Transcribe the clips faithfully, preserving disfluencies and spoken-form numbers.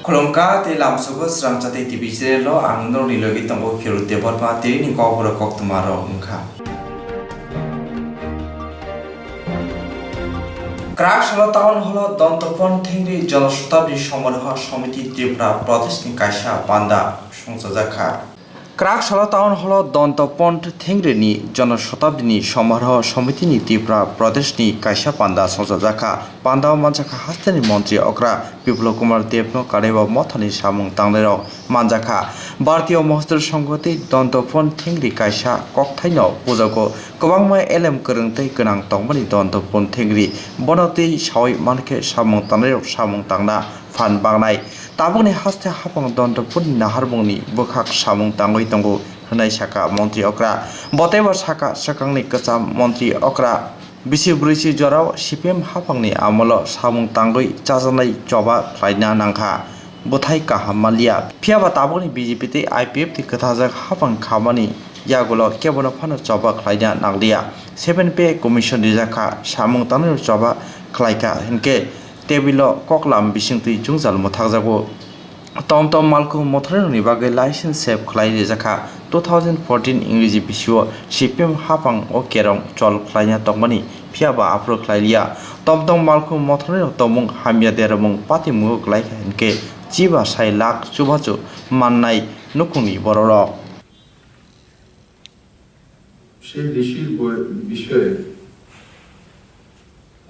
Khulumkha tei lamsogo Srangchati T V channel o ang norokni logi tongo Kheru Debbarma, tini ni kokborok koktwma rok wngkha. Kraksalo Town Hall o Dontopon Thengri Jonoshotabdi Somaroha Somiti Tripura Pradesh ni kaisa panda songchajakha. Kraksalo Town Hall o Dontopon Thengri ni Jonoshotabdi ni Somaroha Somiti ni Tripura Pradesh ni kaisa panda songchajakha. Panda o manjakha hasteni montri okra Biplab Kumar Deb no kadaio mothani samung tangnai rok manjakha. Bharatiya Mahasudra Sangho tei Dontopon Thengri kaisa kokthaino pujago kwbangma elem kwrwng tei gwnang tongmani Dontopon Thengri bono tei sawi mankhe samung tangnairok samung tangna phan bangnai. Tabukni haste haphang Dontopon ni naharmungni bwkhak samung tangwi tongo hwnwi sakha montri okra. Boteibo sakha swkangni kwcham montri okra. Bisi brwichi jorao C P M haphangni amolo samung tangwi chajaknai choba khlaina nangkha, bwthai kaham manliya. Phiyaba tabukni B J P tei I P F T kwthajak haphang khamani yagulo kebono phano choba khlaina nangliya. Seven Pay Commission rijakha, samung tangnai choba khlaikha hinkhe tebilo koklam bisingtwi jwngjal mwthakjago. Tom Tom Malkhung mothorrokni bagwi license save khlai rijakha. Two thousand fourteen Ingreji bisio C P M haphang o kerong chol khlaina tongmani, phiyaba aphuru khlai liya. Tom Tom Malkhung mothorrok tongmung hamya dermung patimungo klaikha hinkhe chiba sai lakh chubachu mannai nukhungni bororok. সেই ঋষির বই-, বিষয়ে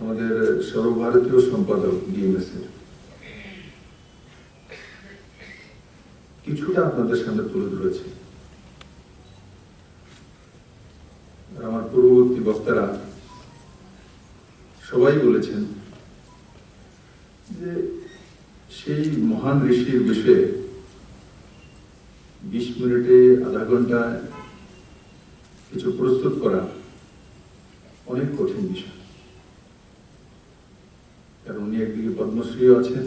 আমাদের সর্বভারতীয় সম্পাদক বিএমএস এর কিছুটা আপনাদের সামনে তুলে ধরেছি। আর আমার পূর্ববর্তী বক্তারা সবাই বলেছেন যে সেই মহান ঋষির বিষয়ে বিশ মিনিটে, আধা ঘন্টায় কিছু প্রস্তুত করা অনেক কঠিন বিষয়। কারণ উনি একদিকে পদ্মশ্রীও আছেন,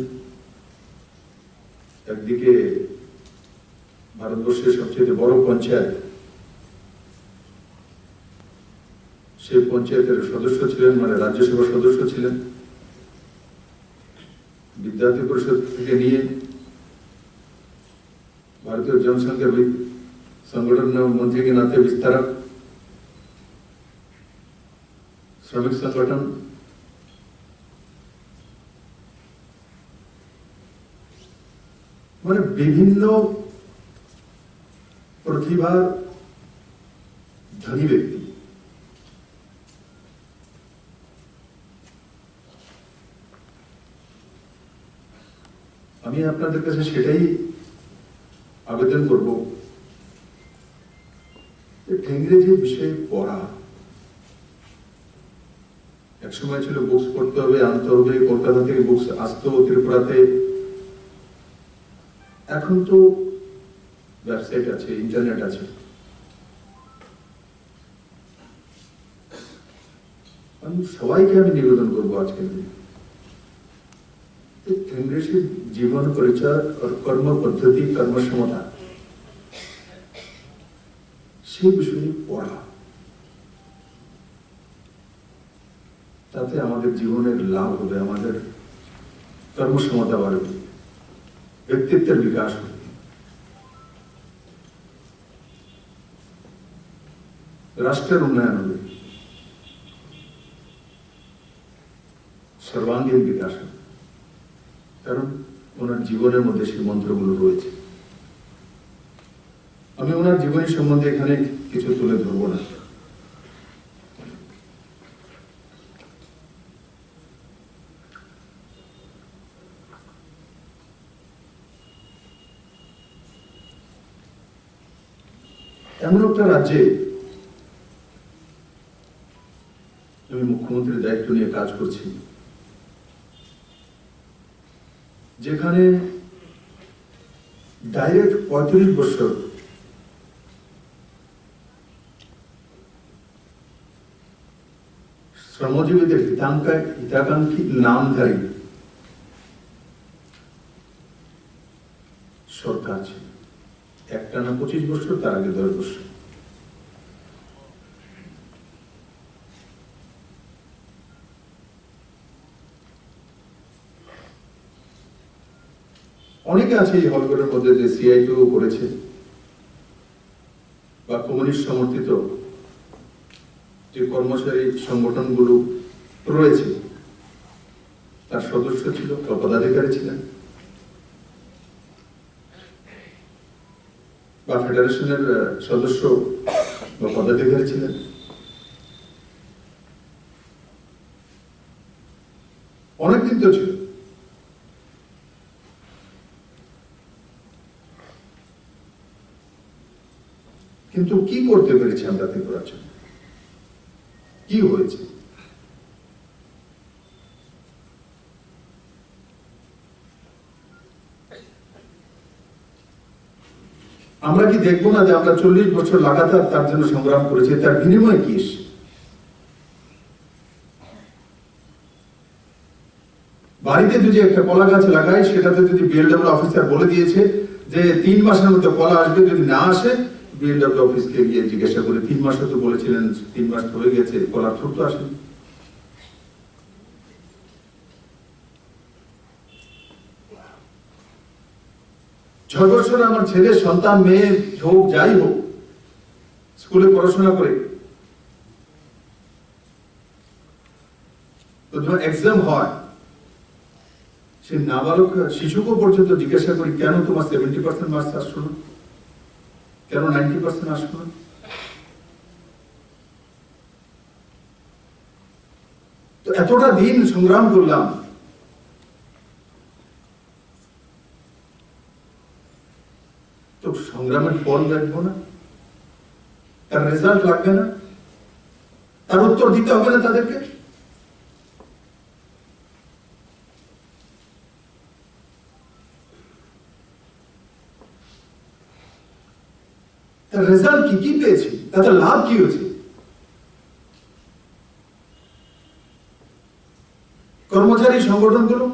একদিকে ভারতবর্ষের সবচেয়ে বড় পঞ্চায়েত, সেই পঞ্চায়েতের সদস্য ছিলেন, মানে রাজ্যসভার সদস্য ছিলেন। বিদ্যার্থী পরিষদ থেকে নিয়ে ভারতীয় জনসংঘের বি-, সংগঠন মন্ত্রী কি নাতে বিস্তারক, শ্রমিক সংগঠন, মানে বিভিন্ন প্রতিভার ধনী ব্যক্তি। আমি আপনাদের কাছে সেটাই আবেদন করব যে ঠেংরে যে বিষয়ে পড়া, এক সময় ছিল বুকস পড়তে হবে, আনতে হবে, কলকাতা থেকে বুকস আসতো ত্রিপুরাতে। এখন তো ওয়েবসাইট আছে, ইন্টারনেট আছে। আমি সবাইকে আমি নিবেদন করবো আজকের দিনে, যে ঠেংরেসির জীবন পরিচয়, কর-, কর্ম পদ্ধতি, কর্মক্ষমতা, সেই বিষয়ে পড়া। তাতে আমাদের জীবনের লাভ হবে, আমাদের কর্মক্ষমতা বাড়বে, ব্যক্তিত্বের বিকাশ হবে, রাষ্ট্রের উন্নয়ন হবে, সর্বাঙ্গীন বিকাশ হবে। কারণ ওনার জীবনের মধ্যে সেই মন্ত্রগুলো রয়েছে। আমি ওনার জীবনী সম্বন্ধে এখানে কিছু তুলে ধরবো না। এমন একটা রাজ্যে আমি মুখ্যমন্ত্রীর দায়িত্ব নিয়ে কাজ করছি, যেখানে ডাইরেক্ট পঁয়ত্রিশ বছর শ্রমজীবীদের হিতাঙ্কা-, হিতাকাঙ্ক্ষী নামধারী সরকার ছিল। একটানা পঁচিশ বছর, তার আগে দশ বছর। অনেকে আছে এই হলঘরের মধ্যে যে সিআইটিউ করেছে বা কমিউনিস্ট সমর্থিত যে কর্মচারী সংগঠনগুলো রয়েছে, তার সদস্য ছিল বা পদাধিকারী ছিলেন বা ফেডারেশনের, আহ, সদস্য বা পদাধিকারী ছিলেন। অনেকদিন তো ছিল, কিন্তু কি করতে পেরেছি আমরা ত্রিপুরার জন্য? কি হয়েছে? আমরা কি দেখবো না যে আমরা চল্লিশ বছর লাগাতার তার জন্য সংগ্রাম করেছি, তার বিনিময়ে কি এসছে? বাড়িতে যদি একটা কলা গাছ লাগাই, সেটাতে যদি বিএলডব্লিউ অফিসার বলে দিয়েছে যে তিন মাসের মধ্যে কলা আসবে, যদি না আসে, বিএলডব্লিউ অফিসকে গিয়ে জিজ্ঞাসা করে, "তিন মাসে তো বলেছিলেন, তিন মাস তো হয়ে গেছে, কলার থুর তো আসেনি।" ছয় বছরে আমার ছেলে সন্তান, মেয়ে হোক, যাই হোক, স্কুলে পড়াশোনা করে, তো যখন এক্সাম হয়, সেই নাবালক শিশুকে পর্যন্ত জিজ্ঞাসা করি, "কেন তোমার সেভেন্টি পার্সেন্ট মার্কস আসলো না? কেন নাইনটি পার্সেন্ট আসলো না?" তো এতটা দিন সংগ্রাম করলাম, তো সংগ্রামের ফল দেখবো না? তার রেজাল্ট লাগবে না? তার উত্তর দিতে হবে না তাদেরকে? তার রেজাল্ট কি, কি পেয়েছে, তাতে লাভ কি হয়েছে? কর্মচারী সংগঠনগুলো,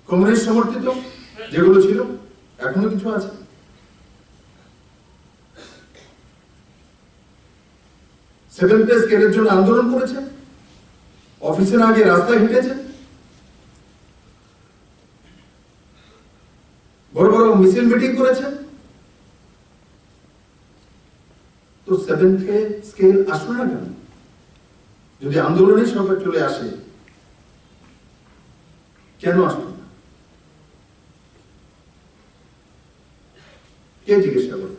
কমিউনিস্ট সমর্থিত যেগুলো ছিল, এখনো কিছু আছে। সেভেন পে স্কেলের জন্য আন্দোলন করেছে, অফিসের আগে রাস্তায় হেঁটেছে, বড় বড় মিছিল মিটিং করেছে। তো সেভেন পে স্কেল আসলো না কেন? যদি আন্দোলনের সরকার চলে আসে, কেন আসলো না? কে জিজ্ঞাসা করবে?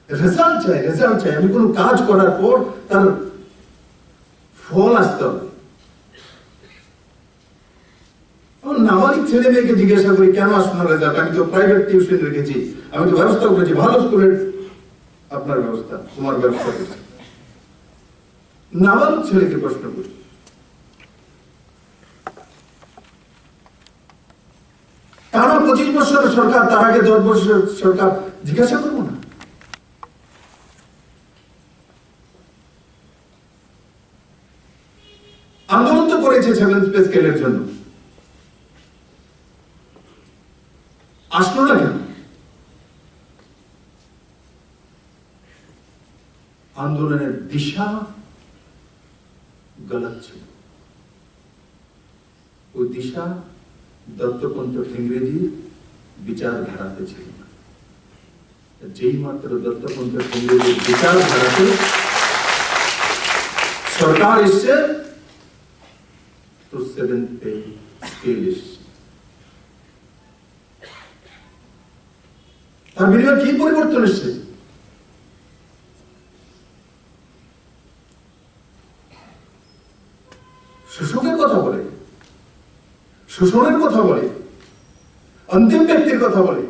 রেজাল্ট চাই, রেজাল্ট চাই। আমি কোনো কাজ করার পর তার ফল আসতে হবে। আমার নাবালিক ছেলে মেয়েকে জিজ্ঞাসা করি, "কেন আসলো না রেজাল্ট? আমি তো প্রাইভেট টিউশন রেখেছি, আমি তো ব্যবস্থা করেছি, ভালো স্কুলের আপনার ব্যবস্থা, তোমার ব্যবস্থা করছি।" নাবালক ছেলেকে প্রশ্ন করি, টানা পঁচিশ বছরের সরকার, তার আগে দশ বছরের সরকার জিজ্ঞাসা করবো না? আন্দোলন তো করেছে সেভেন পে স্কেলের জন্য, আসলো না কেন? আন্দোলনের দিশা গলত ছিল। ওই দিশা দত্তপন্থ ইংরেজি বিচারধারাতে ছিল না। যেই মাত্র দত্তপন্থ ইংরেজি বিচারধারাতে সরকার এসছে, তো সেভেন পে স্কেল এসছে। তার বিনিময়ে কি পরিবর্তন এসছে? শোষকের কথা বলে, শোষণের কথা বলে, অন্তিম ব্যক্তির কথা বলে।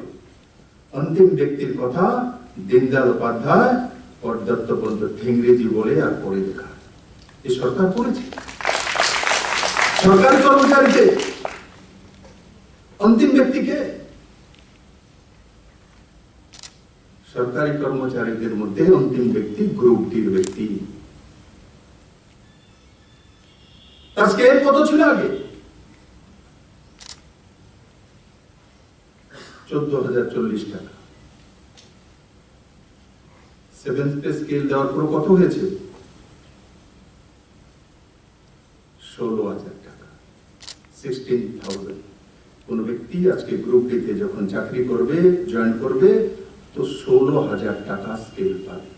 অন্তিম ব্যক্তির কথা দীনদয়াল উপাধ্যায়, পর দত্তপন্থ ঠেংরিজি বলে আর পরে লেখা। এই সরকার করেছে। সরকারি কর্মচারীকে অন্তিম ব্যক্তিকে সরকারি কর্মচারীদের মধ্যে অন্তিম ব্যক্তি গ্রুপ ডির ব্যক্তি। তার স্কেল কত ছিল আগে? চোদ্দ হাজার চল্লিশ টাকা। সেভেন পে স্কেল দেওয়ার পর কত হয়েছে? Sixteen thousand. কোনো ব্যক্তি আজকে গ্রুপ ডি তে যখন চাকরি করবে, জয়েন করবে, তো ষোলো হাজার টাকা স্কেল পাবে।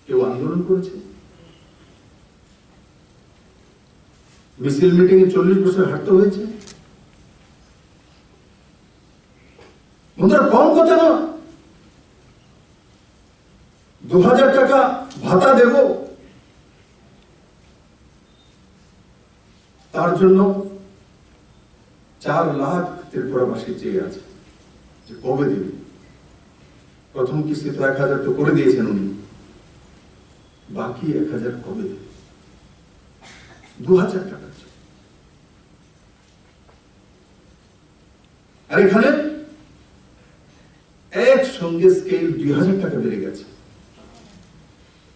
কেউ আন্দোলন করেছে? মিছিল মিটিং এ চল্লিশ বছর হাঁটতে হয়েছে। বন্ধুরা, কম কথা না, দু হাজার টাকা ভাতা দেব, তার জন্য চার লাখ ত্রিপুরাবাসী চেয়ে আছে যে কবে দিবে। প্রথম কিস্তি তো এক হাজার তো করে দিয়েছেন উনি, বাকি এক হাজার কবে দিবে? দু হাজার টাকা। আর এখানে একসঙ্গে স্কেল দুই হাজার টাকা বেড়ে গেছে।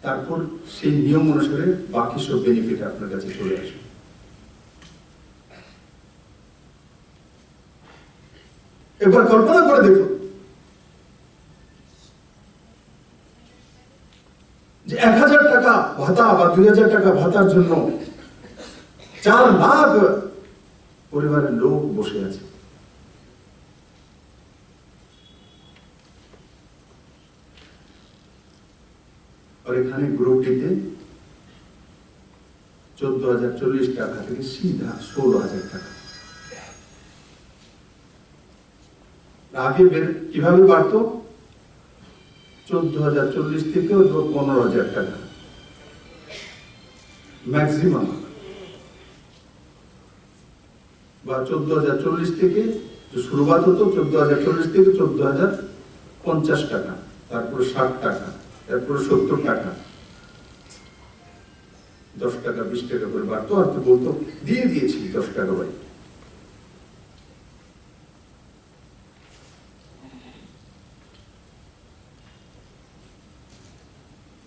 তারপর সেই নিয়ম অনুসারে বাকি সব বেনিফিট আপনার কাছে চলে আসবে। একবার কল্পনা করে দেখুন, যে এক হাজার টাকা ভাতা বা দুই হাজার টাকা ভাতার জন্য চার লাখ পরিবারের লোক বসে আছে। আর এখানে গ্রুপ ডি তে চোদ্দ হাজার চল্লিশ টাকা থেকে সিধা ষোলো হাজার টাকা। আগে বের-, কিভাবে বাড়তো? চোদ্দ হাজার চল্লিশ থেকে হয়তো পনেরো হাজার টাকা ম্যাক্সিমাম, বা চোদ্দ হাজার চল্লিশ থেকে, তো শুরুয়াত হতো চোদ্দ হাজার চল্লিশ থেকে চোদ্দ হাজার পঞ্চাশ টাকা, তারপরে ষাট টাকা, তারপরে সত্তর টাকা, দশ টাকা বিশ টাকা করে বাড়তো। আর তো বলতো, দিয়ে দিয়েছি দশ টাকা ভাই।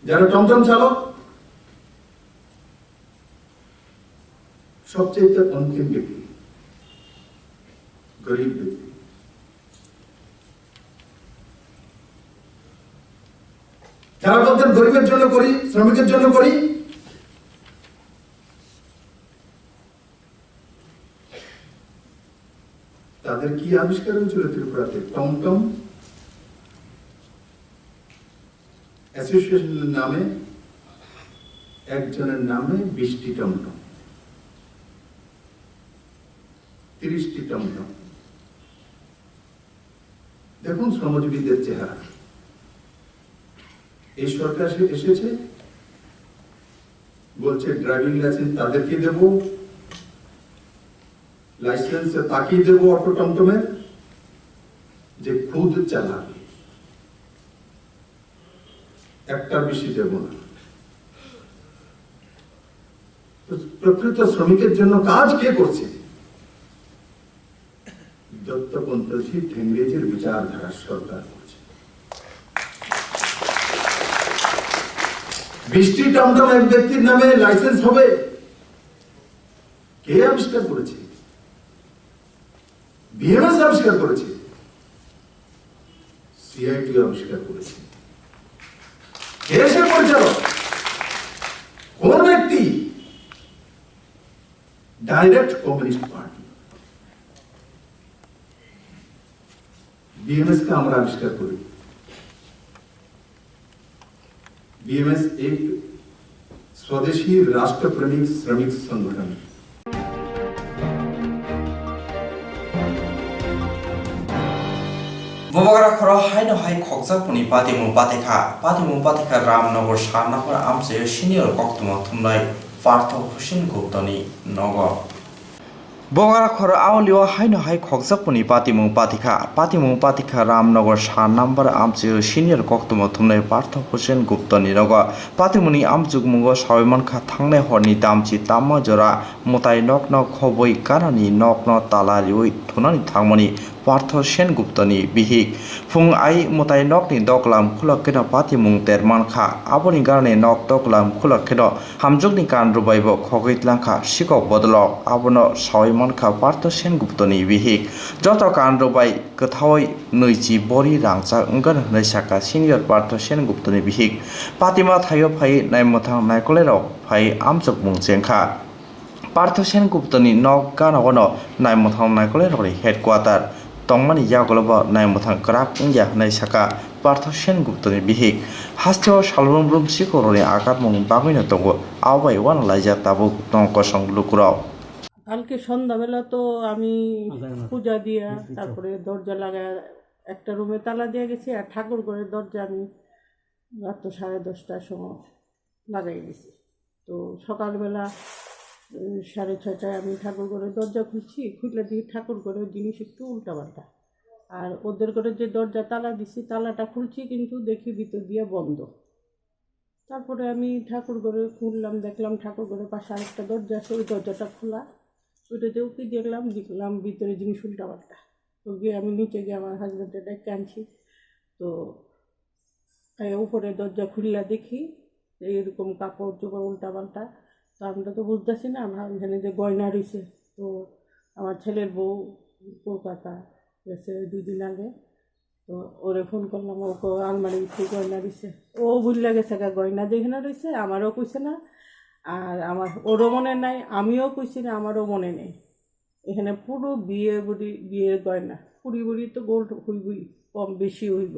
যারা টমটম চালক, সবচেয়ে অন্তিম ব্যক্তি, গরিব ব্যক্তি। যারা বলতেন গরিবের জন্য করি, শ্রমিকের জন্য করি, তাদের কি আবিষ্কার হয়েছিল ত্রিপুরাতে? টমটম অ্যাসোসিয়েশনের নামে, একজনের নামে বিশটি টমটম, তিরিশটি টমটম। দেখুন শ্রমজীবীদের চেহারা। এই সরকার এসে-, এসেছে, বলছে ড্রাইভিং লাইসেন্স তাদেরকে দেব, লাইসেন্স তাকেই দেব অটো টমটমের, যে খুদ চালাবে, একটার বেশি দেব না। তো প্রকৃত শ্রমিকের জন্য কাজ কে করছে? দত্ত পন্থী ঠেঙ্গেজির বিচারধারার সরকার করছে। বিশটি টমটম এক ব্যক্তির নামে লাইসেন্স হবে, কে আবিষ্কার করেছে? বিএমএস আবিষ্কার করেছে, সিআইটি আবিষ্কার করেছে। কে সে পরিচালক? কোন ব্যক্তি? Direct communist party. বিএমএস কে আমরা আবিষ্কার করি। বিএমএস এক স্বদেশী রাষ্ট্রপ্রেমিক শ্রমিক সংগঠন। Bubagra khoro haino hai khokjakmani patimung patikha, patimung patikha Ramnagar sar number amchaio senior koktwma thumnai Partho Hussain Guptani nogo. Bubagra khoro aolio haino hai khokjakmani patimung patikha, patimung patikha Ramnagar sar number amchaio senior koktwma thumnai Partho Hussain Guptani nogo. Patimungni amchukmungo sawi mankha thangnai horni damchi tamma jora mwtai nokno khobwi ganani nokno tala riwi thunani thangmani Partho Senguptani bihik. Phung ai mwtai nokni doklam khulok kheno patimung ter mankha. Aboni ganani nok doklam khulok kheno hamjwkni kan rwbaibo khogwi tlangkha sikok bodolok. Abono sawi mankha Partho Senguptani bihik. Joto kan rwbai kwthawi nwichi bori rangchak wngkha hwnwi sakha senior Partho Senguptani bihik. Patima thaio phaiwi naimwthang naikolairok phaiwi amchukmung chengkha. Partho Senguptani nok gana-o no naimwthang naikolrokni headquarter tongmani yagulo bo naimwthang kwrak wngya hwnwi sakha Partho Senguptani bihik. Hasteo salbrum brum sikhukrokni agatmung bagwino tongo, abo bai uanalaijak tabuk tong kosong lukurok. কালকে সন্ধ্যাবেলা তো আমি পূজা দিয়া, তারপরে দরজা লাগায়, একটা রুমে তালা দিয়ে গেছি, আর ঠাকুর ঘরের দরজা আমি রাত তো সাড়ে দশটার সময় লাগাই গেছি। তো সকালবেলা, উম, সাড়ে ছয়টায় আমি ঠাকুর ঘরের দরজা খুলছি, খুলে দেখি ঠাকুর ঘরের জিনিস একটু উল্টাপাল্টা। আর ওদের ঘরে যে দরজা তালা দিছি, তালাটা খুলছি, কিন্তু দেখি ভিতর দিয়ে বন্ধ। তারপরে আমি ঠাকুর ঘরে খুললাম, দেখলাম ঠাকুর ঘরের পাশে আরেকটা দরজা আছে, ওই দরজাটা খোলা। ওইটাতেও কি দেখলাম, দেখলাম ভিতরে জিনিস উল্টাপাল্টা। তো গিয়ে আমি নিচে গিয়ে আমার হাজব্যান্ডকে ডেকে আনছি। তো এই উপরে দরজা খুললা দেখি যে এরকম কাপড় চোপড় উল্টাপাল্টা। তো আমরা তো বুঝতেছি না, আমার এখানে যে গয়না রয়েছে। তো আমার ছেলের বউ কলকাতা গেছে দুই দিন আগে, তো ওরে ফোন করলাম, ওকে আলমারি থেকে গয়না দিছে। ও ভুলিয়া গেছে গা, গয়না যেখানে রয়েছে আমারও কইছে না, আর আমার ওরও মনে নাই, আমিও কইছি না, আমারও মনে নেই। এখানে পুরো বিয়ে বুড়ি, বিয়ের গয়না, কুড়ি বুড়ি তো গোল্ড হইবই, কম বেশি হইব।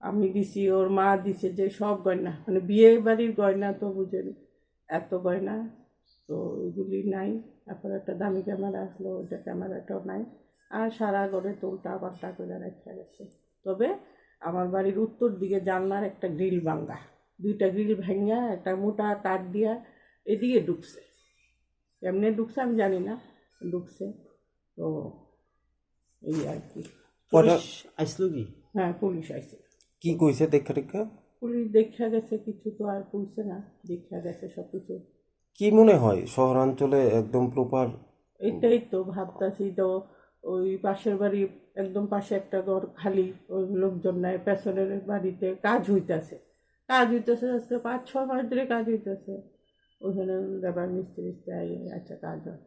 আমি দিছি, ওর মা দিছে যে সব গয়না, মানে বিয়ে বাড়ির গয়না তো বুঝেন, এত গয়না। তো এগুলি নাই। তারপর একটা দামি ক্যামেরা আসলো, ওইটা ক্যামেরাটাও নাই। আর সারা ঘরে তো উল্টা পাল্টা করে রাখা গেছে। তবে আমার বাড়ির উত্তর দিকে জানলার একটা গ্রিল ভাঙ্গা, দুইটা গ্রিল ভাঙ্গা একটা মোটা তার দিয়া এদিকে ঢুকছে। কেমনে ঢুকছে আমি জানি না, ঢুকছে। তো এই আর কি। কটা পুলিশ আইছিল কি? হ্যাঁ, পুলিশ আইছিল। কি কইছে দেখা টেখা? পুলিশ দেখা গেছে, কিছু তো আর কইছে না, দেখা গেছে সবকিছু। কি মনে হয় শহরাঞ্চলে একদম প্রপার? এটাই তো ভাবতাছি। তো ওই পাশের বাড়ি, একদম পাশে একটা ঘর খালি, ওই লোকজন নাই, পেছনের বাড়িতে কাজ হইতাছে, কাজ হইতাছে আজকে পাঁচ ছয় মাস ধরে কাজ হইতাছে। ওইখানে লেবার মিস্ত্রি মিস্ত্রি আই-, আচ্ছা, কাজ হয়।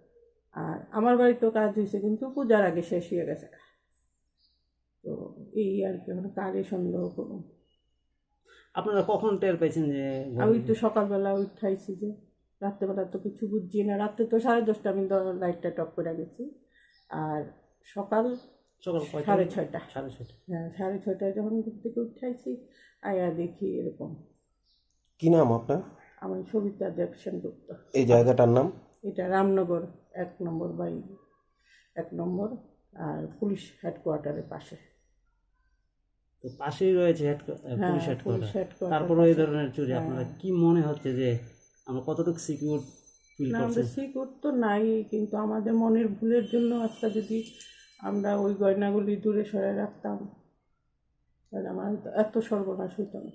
আর আমার বাড়িতেও কাজ হয়েছে, কিন্তু পূজার আগে শেষ হয়ে গেছে। তো এই আর কি, মানে কারে সন্দেহ করবো? আপনারা কখন টের পাইছেন যে আমি তো সকালবেলা উঠাইছি, যে রাত্রেবেলা তো কিছু বুঝছি না। রাত্রে তো সাড়ে দশটা আমি দ-, লাইটটা টপ করে গেছি। আর সকাল সকাল কয়টা? সাড়ে ছয়টা। সাড়ে ছয়টা। হ্যাঁ, সাড়ে ছয়টায় যখন ঘুম থেকে উঠাইছি, আয়া দেখি এরকম। কি নাম আপনার? আমি সবিতা দেব সেনগুপ্ত। এই জায়গাটার নাম? এটা রামনগর এক নম্বর বাই এক নম্বর আর পুলিশ হেডকোয়ার্টারের পাশে। তো পাশেই রয়েছে হেডকো-, আহ, হ্যাঁ, পুলিশ হেডকোয়ার্টার। পুলিশ হেডকোয়ার্টার তারপরেও এই পাশে। ধরনের চুরি, হ্যাঁ। আপনার কি মনে হচ্ছে যে আমরা কতটুকু সিকিউর ফিল না, আমরা করছেন? সিকিউর তো নাই, কিন্তু আমাদের মনের ভুলের জন্য আজকে যদি আমরা ওই গয়নাগুলি দূরে সরে রাখতাম, তাহলে আমার তো এত সর্বনাশ হইতো না।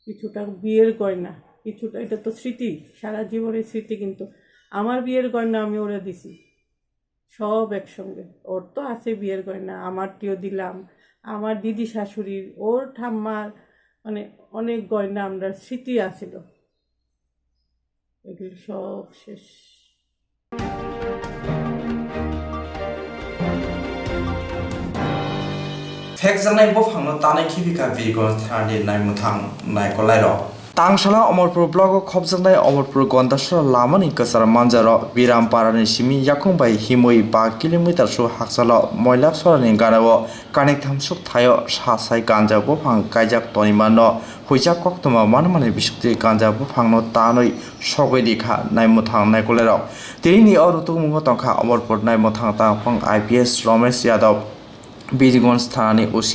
কিছুটা বিয়ের গয়না, কিছুটা, এটা তো স্মৃতি, সারা জীবনের স্মৃতি। কিন্তু আমার বিয়ের গয়না আমি ওরে দিছি, সব একসঙ্গে। ওর তো আছে বিয়ের গয়না, আমারটিও দিলাম, আমার দিদি শাশুড়ির, ওর ঠাম্মার, মানে অনেক গয়না আমরা স্মৃতি আছিল। এগুলি সব শেষ। Phekjaknai buphangno tanwi khibi kha Birgonj thanani naimwthang naikolairok. Tangsala Omorpur blogo khopjaknai Omorpur Gondasora lamani kwchar manjaro Biramparani simi yakung bai himwi ba kilometer su hakchalo Moilaksorani ganao kaniktham suk thaio sasai ganja buphang kaijak tonimanno huijak koktwma manmani bisingtwi ganja buphangno tanwi sogwi rikha naimwthang naikolairok. Tinini o rutukmungo tongkha Omorpur naimwthang tangphang I P S Romesh Yadav, Birgonj thanani O C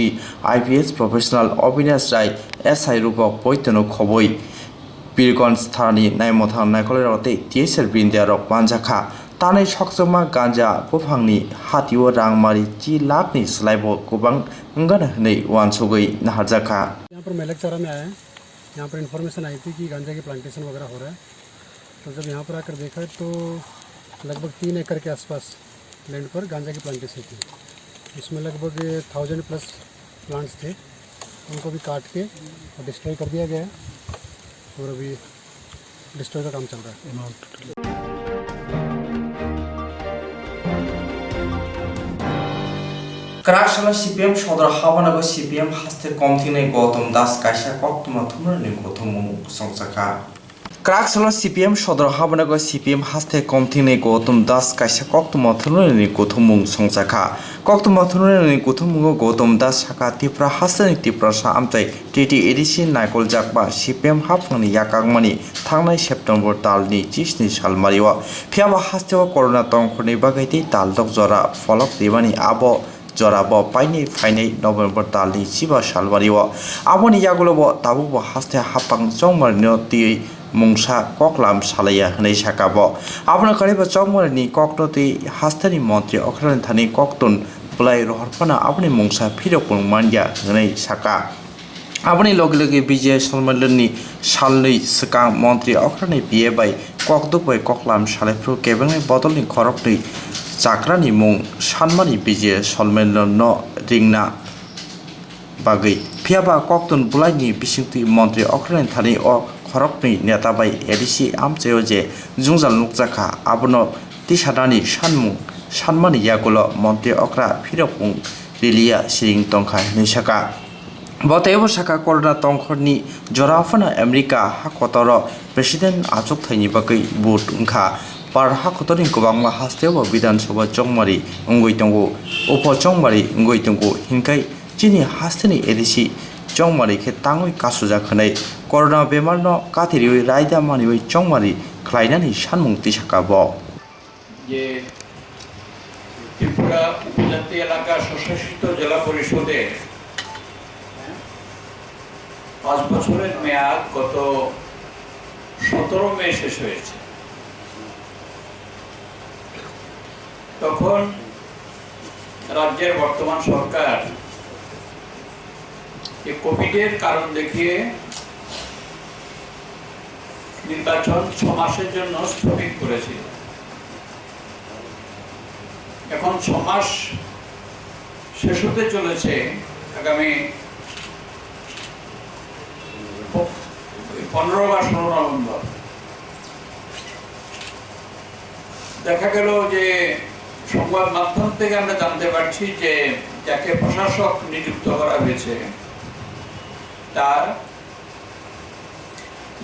I P S professional Avinash Rai, S I Rupok poitono khobwi. Birgonj thanani naimwthang naikolairok tei T S R Bindia rok manjakha. Tanwi sokchokma ganja buphangni hatio rangmari chi lakhni slaibo kwbang wngana hwnwi uansugwi naharjakha. यहाँ पर मेलकचारा में आए हैं। यहाँ पर इन्फॉर्मेशन आई थी कि गांजा की प्लांटेशन वगैरह हो रहा है। तो जब यहाँ पर आकर देखा तो लगभग तीन एकड़ के आसपास लैंड पर गांजा की प्लांटेशन थी। उसमें लगभग थाउजेंड प्लस प्लांट्स थे। उनको भी काट के और डिस्ट्रॉय कर दिया गया है। और अभी डिस्ट्रॉय का काम चल रहा है। Kwrak salo C P M sodor habanago C P M haste komthingnai Gautam Das kaisa koktwma thumrani kuthumung songchakha. Kwrak salo C P M sodor habanago C P M haste komthingni Gautam Das kaisa koktwma thwrwngnani kuthumung songchakha. Koktwma thwrwngnani kuthumungo Gautam Das sakha, Tripura hasteni Tiprasa amchai T T A D C naikoljak ba C P M haphangni yakangmani thangnai September talni chisni salmario. Phiyaba hasteo corona tongkhorni bagwi tei taldok jora pholok rimani abo jorabo painwi phainai November talni chiba salmario. Aboni yagulobo tabukbo haste haphang chongmarino twiwi mungsa koklam salaiya hwnwi sakha bo. Abono kwrwibo chongmarini kokno twi hasteni montri okhrani thani koktun bwlai rohor phano aboni mungsa phirokmung manya hwnwi sakha. Aboni loge loge B J Solmendroni salnwi swkang montri okhrani P A bai kokduk bai koklam salaiphuru kebengni bodolni khoroknwi chakrani mung sanmani B J Solmendrono ringna bagwi. Phiyaba koktun bwlaini bisingtwi montri okhrani thani o khoroknwi neta bai A D C amchaio je jwngjal nukjakha, abono tisanani sanmung sanmani yagulo montri okra phirokmung riliya siring tongkha hwnwi sakha. Bo teibo sakha, corona tongkhorni jora phano America hakotoro president achukthai ni bagwi vote wngkha. Bharat hakotorni kwbangma hasteo bo Bidhan Sabha chongmari wngwi tongo, upho chongmari wngwi tongo, hinkhai chini hasteni A D C chongmari khe tangwi kasujak hwnwi corona bemarno kathi riwi raida maniwi chongmari khlainani sanmung tisakha bo. যে ত্রিপুরা উপজাতি এলাকা স্বশাসিত জেলা পরিষদের পাঁচ বছরের মেয়াদ গত সতেরো মে শেষ হয়েছে। তখন রাজ্যের বর্তমান সরকার যে কোভিডের কারণ দেখিয়ে নির্বাচন ছ মাসের জন্য স্থগিত করেছিল। এখন ছ মাস শেষ হতে চলেছে, আগামী প-, পনেরো বা ষোলো নভেম্বর। দেখা গেল যে সংবাদ মাধ্যম থেকে আমরা জানতে পারছি যে যাকে প্রশাসক নিযুক্ত করা হয়েছে, তার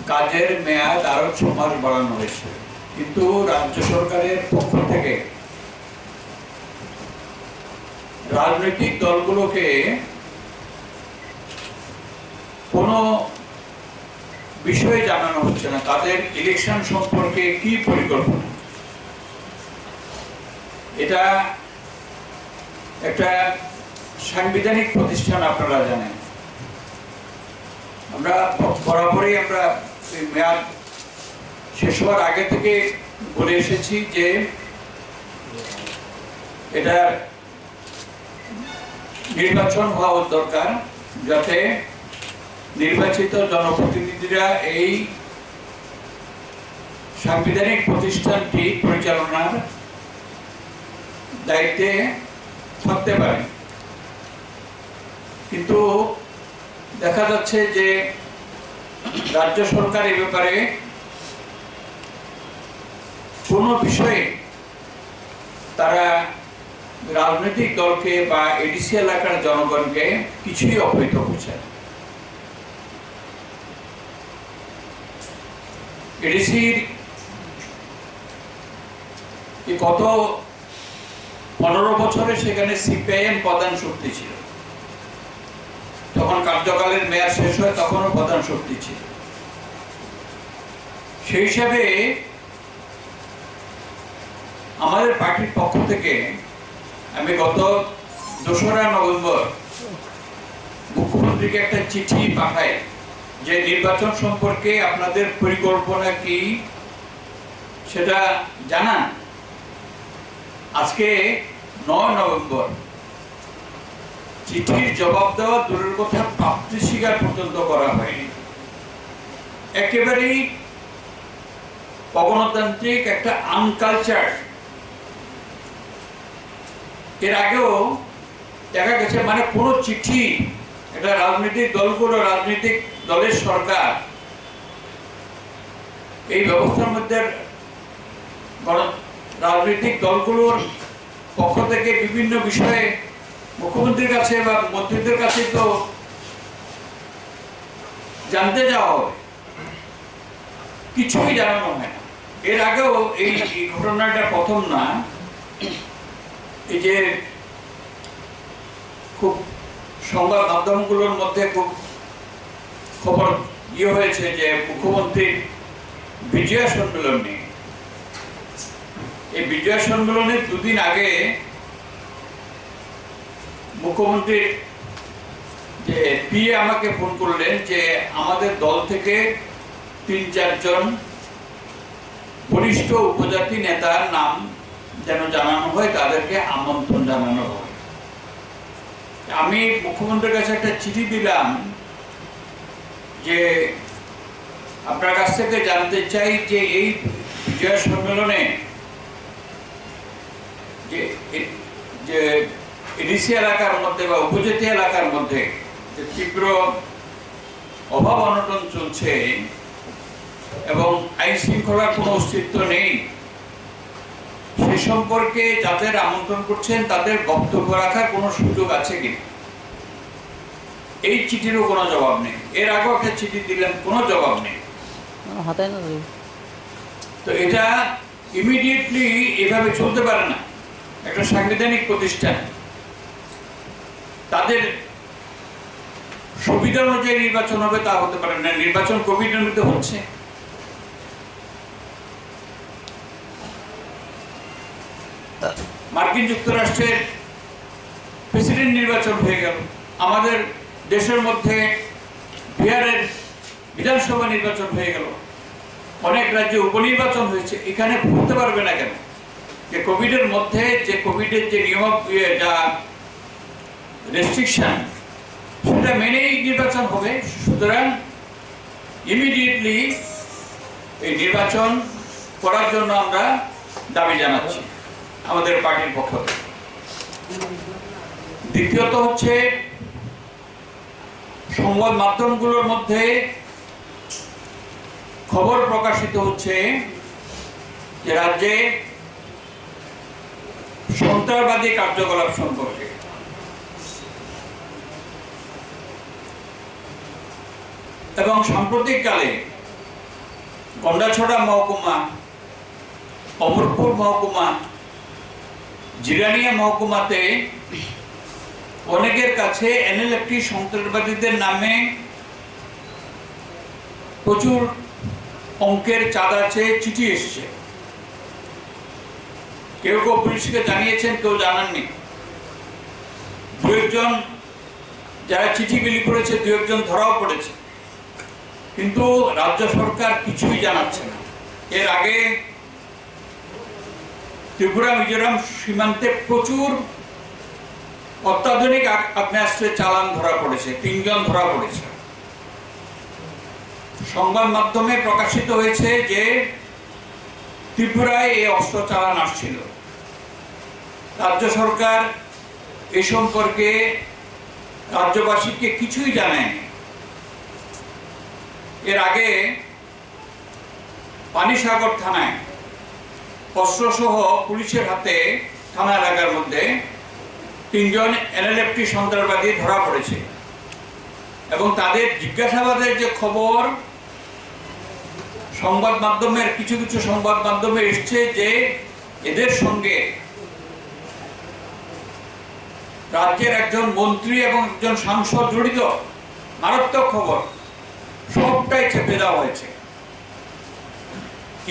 কাজের মেয়াদ আরো ছ মাস বাড়ানো হয়েছে, কিন্তু রাজ্য সরকারের পক্ষ থেকে রাজনৈতিক দলগুলোকে কোনো বিষয়ে জানানো হচ্ছে না, তাদের ইলেকশন সম্পর্কে কি পরিকল্পনা। এটা একটা সাংবিধানিক প্রতিষ্ঠান, আপনারা জানেন। আমরা ব-, বরাবরই আমরা এই মেয়াদ শেষ হওয়ার আগে থেকে বলে এসেছি যে এটা নির্বাচন হওয়া দরকার, যাতে নির্বাচিত জনপ্রতিনিধিরা এই সাংবিধানিক প্রতিষ্ঠানটি পরিচালনার দায়িত্বে থাকতে পারেন। কিন্তু দেখা যাচ্ছে যে রাজ্য সরকার এ ব্যাপারে কোনো বিষয়ে তারা রাজনৈতিক দলকে বা এডিসি এলাকার জনগণকে কিছুই অবহিত করছে না। এডিসির এই গত পনেরো বছরে সেখানে সিপিআইএম প্রধান শক্তি ছিল, যখন কার্যকালের মেয়াদ শেষ হয় তখনও প্রধান শক্তি ছিল। সেই হিসাবে আমাদের পার্টির পক্ষ থেকে আমি গত দোসরা নভেম্বর মুখ্যমন্ত্রীকে একটা চিঠি পাঠাই যে নির্বাচন সম্পর্কে আপনাদের পরিকল্পনা কি সেটা জানান। আজকে নয় নভেম্বর, চিঠির জবাব দেওয়া দূরের কথা, প্রাপ্তি স্বীকার পর্যন্ত করা হয়নি। একেবারেই অগণতান্ত্রিক একটা আনকালচার। এর আগেও দেখা গেছে, মানে, কোনো চিঠি এটা রাজনৈতিক দলগুলো, রাজনৈতিক দলের সরকার এই ব্যবস্থার মধ্যে গণ-, রাজনৈতিক দলগুলোর পক্ষ থেকে বিভিন্ন বিষয়ে মুখ্যমন্ত্রীর কাছে বা মন্ত্রীদের কাছে তো জানতে যাওয়া হবে। কিছুই জানানো হয় না। এর আগেও এই, এই ঘটনাটা প্রথম না। এই যে খুব সংবাদ মাধ্যমগুলোর মধ্যে খুব খবর ইয়ে হয়েছে যে মুখ্যমন্ত্রীর বিজয়া সম্মেলন নিয়ে। এই বিজয়া সম্মেলনের দুদিন আগে মুখ্যমন্ত্রীর যে পিএ আমাকে ফোন করলেন যে আমাদের দল থেকে তিন চারজন বরিষ্ঠ উপজাতি নেতার নাম যেন জানানো হয়, তাদেরকে আমন্ত্রণ জানানো হয়। আমি মুখ্যমন্ত্রীর কাছে একটা চিঠি দিলাম যে আপনার কাছ থেকে জানতে চাই যে এই বিজয় সম্মেলনে যে এ-, যে এডিসি এলাকার মধ্যে বা উপজাতি এলাকার মধ্যে যে তীব্র অভাব অনটন চলছে এবং আইন শৃঙ্খলার কোনো অস্তিত্ব নেই, সে সম্পর্কে যাদের আমন্ত্রণ করছেন তাদের বক্তব্য রাখার কোনো সুযোগ আছে কিনা, এই চিঠিরও কোনো জবাব নেই। এর আগেও একটা চিঠি দিলাম, কোনো জবাব নেই। হাতায় না রে। তো এটা ইমিডিয়েটলি এভাবে চলতে পারে না, একটা সাংবিধানিক প্রতিষ্ঠান। তাদের সুবিধা অনুযায়ী নির্বাচন হবে, তা হতে পারে না। নির্বাচন কোভিডের মধ্যে হচ্ছে। মার্কিন যুক্তরাষ্ট্রের প্রেসিডেন্ট নির্বাচন হয়ে গেল, আমাদের দেশের মধ্যে বিহারের বিধানসভা নির্বাচন হয়ে গেল, অনেক রাজ্যে উপনির্বাচন হয়েছে। এখানে বলতে পারবে না কেন যে কোভিডের মধ্যে যে কোভিডের যে নিয়ম, ইয়ে, যা রেস্ট্রিকশন, সেটা মেনেই নির্বাচন হবে। সুতরাং ইমিডিয়েটলি এই নির্বাচন করার জন্য আমরা দাবি জানাচ্ছি আমাদের পার্টির পক্ষ থেকে। দ্বিতীয়ত হচ্ছে, সংবাদ মাধ্যমগুলোর মধ্যে খবর প্রকাশিত হচ্ছে যে রাজ্যে সন্ত্রাসবাদী কার্যকলাপ সম্পর্কে, এবং সাম্প্রতিককালে গন্ডাছড়া মহকুমা, অমরপুর মহকুমা, জিরানিয়া মহকুমাতে অনেকের কাছে এনএলএফটি সন্ত্রাসবাদীদের নামে প্রচুর অঙ্কের চাঁদা চেয়ে চিঠি এসছে। কেউ কেউ পুলিশকে জানিয়েছেন, কেউ জানাননি। দু একজন যারা চিঠি বিলি করেছে, দু একজন ধরাও পড়েছে, কিন্তু রাজ্য সরকার কিছুই জানাচ্ছে না। এর আগে ত্রিপুরা মিজোরাম সীমান্তে প্রচুর অত্যাধুনিক আগ-, আগ্নেয়াস্ত্রের চালান ধরা পড়েছে, তিনজন ধরা পড়েছে। সংবাদ মাধ্যমে প্রকাশিত হয়েছে যে ত্রিপুরায় এই অস্ত্র চালান আসছিল। রাজ্য সরকার এ সম্পর্কে রাজ্যবাসীকে কিছুই জানায়নি। এর আগে পানিসাগর থানায় অস্ত্রসহ পুলিশের হাতে থানা এলাকার মধ্যে তিনজন এনএলএফটি সন্ত্রাসবাদী ধরা পড়েছে এবং তাদের জিজ্ঞাসাবাদের যে খবর, সংবাদ মাধ্যমের কিছু কিছু সংবাদ মাধ্যমে এসছে যে এদের সঙ্গে রাজ্যের একজন মন্ত্রী এবং একজন সাংসদ জড়িত। মারাত্মক খবর, সবটাই চেপে দেওয়া হয়েছে।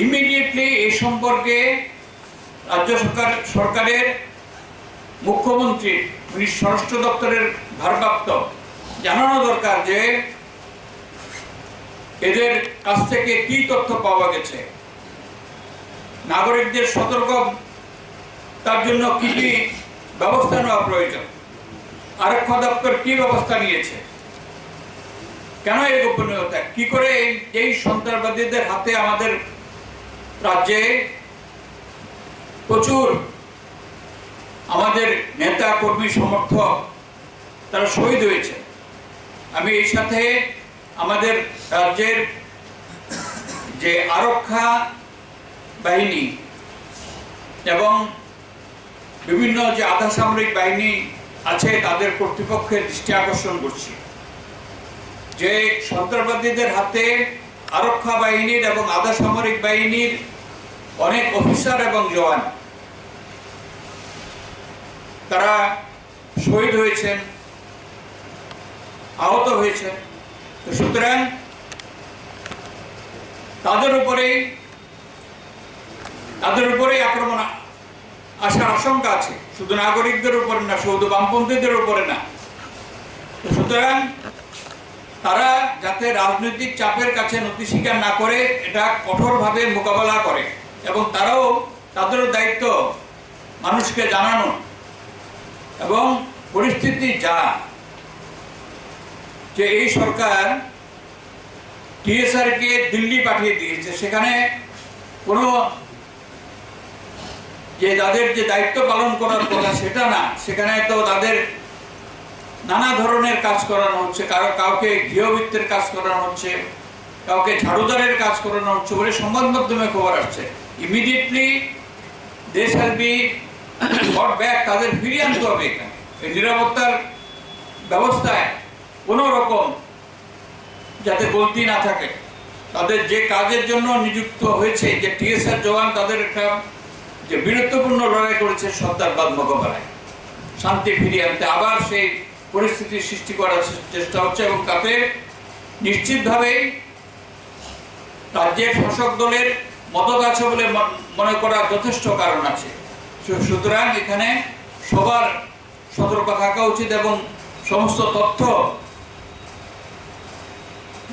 ইমিডিয়েটলি এই সম্পর্কে রাজ্য সরকার, সরকারের মুখ্যমন্ত্রী, উনি স্বরাষ্ট্র দপ্তরের ভারপ্রাপ্ত, জানানো দরকার যে এদের কাছ থেকে কী তথ্য পাওয়া গেছে, নাগরিকদের সতর্কতার জন্য কী কী ব্যবস্থা নেওয়া প্রয়োজন, আরক্ষা দপ্তর কী ব্যবস্থা নিয়েছে, কেন এই গোপনীয়তা, কী করে এই, এই সন্ত্রাসবাদীদের হাতে আমাদের রাজ্যে প্রচুর আমাদের নেতা, কর্মী, সমর্থক তারা শহীদ হয়েছে। আমি এই সাথে আমাদের রাজ্যের যে আরক্ষা বাহিনী এবং বিভিন্ন যে আধা সামরিক বাহিনী আছে, তাদের কর্তৃপক্ষের দৃষ্টি আকর্ষণ করছি যে সন্ত্রাসবাদীদের হাতে আরক্ষা বাহিনীর এবং আধা সামরিক বাহিনীর অনেক অফিসার এবং জওয়ান তারা শহীদ হয়েছেন, আহত হয়েছেন। তো সুতরাং তাদের উপরেই তাদের উপরেই আক্রমণ আ- আসার আশঙ্কা আছে, শুধু নাগরিকদের উপরে না, শুধু বামপন্থীদের উপরে না। তো সুতরাং তারা যাতে রাজনৈতিক চাপের কাছে নতি স্বীকার না করে এটা কঠোরভাবে মোকাবেলা করে, এবং তারাও, তাদেরও দায়িত্ব মানুষকে জানানো। এবং পরিস্থিতি যা, যে এই সরকার টিএসআর কে দিল্লি পাঠিয়ে দিয়েছে, সেখানে কোনো যে তাদের যে দায়িত্ব পালন করার কথা সেটা না, সেখানে তো তাদের নানা ধরনের কাজ করানো হচ্ছে, কারো, কাউকে গৃহবৃত্তের কাজ করানো হচ্ছে, কাউকে ঝাড়ুদারের কাজ করানো হচ্ছে বলে সংবাদ মাধ্যমে খবর আসছে। Immediately they shall be brought back, তাদের ফিরিয়ে আনতে হবে এখানে। এই নিরাপত্তার ব্যবস্থায় কোনো রকম যাতে গলতি না থাকে, তাদের যে কাজের জন্য নিযুক্ত হয়েছে, যে টিএসআর জওয়ান, তাদের একটা যে বীরত্বপূর্ণ লড়াই করেছে সর্দারবাদ মোকাবেলায়, শান্তি ফিরিয়ে আনতে আবার সেই পরিস্থিতি সৃষ্টি করার চেষ্টা হচ্ছে, এবং তাতে নিশ্চিতভাবেই রাজ্যের শাসক দলের মদত আছে বলে মন- মনে করার যথেষ্ট কারণ আছে। সু- সুতরাং এখানে সবার সতর্ক থাকা উচিত এবং সমস্ত তথ্য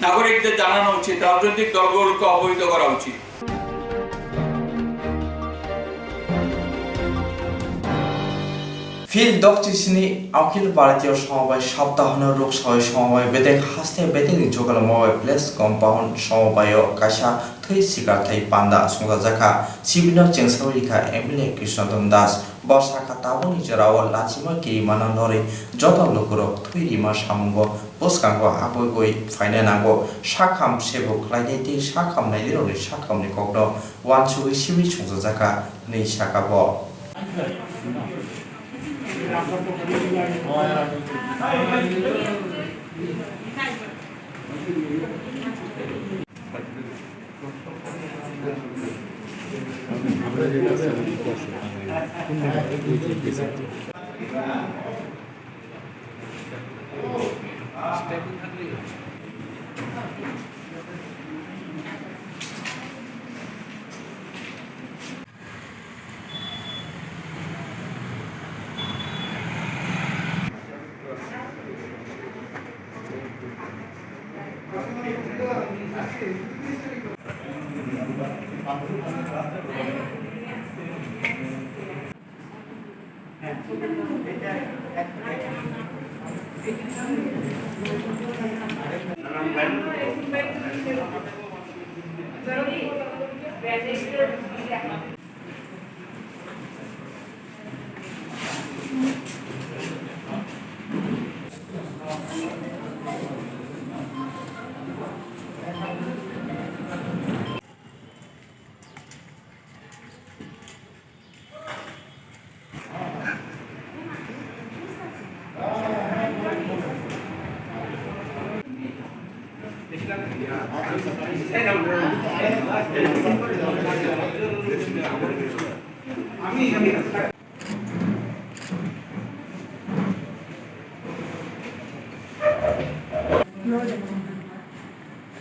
নাগরিকদের জানানো উচিত, রাজনৈতিক দলগুলোকে অবহিত করা উচিত। Phil Dokchi sini Akhil Bharatiya Somobai Saptahono Ruk Sawai Somobai Bedek Haste Bedek ni Jogalamo Bai Place Compound Somobai o kaisa thwi sikarthai panda songjajakha. Sibino chengsawi rikha M L A Krishna Dhan Das. Bo sakha tabukni jorao lachima kirimano norwi joto lukurok thwi rima samungo bwskango abugwi phaina nango. Sakham sebo khlainai tei sakham nainai rokni sakhamni kokno uansugwi simi songchajakha, hwnwi sakha bo.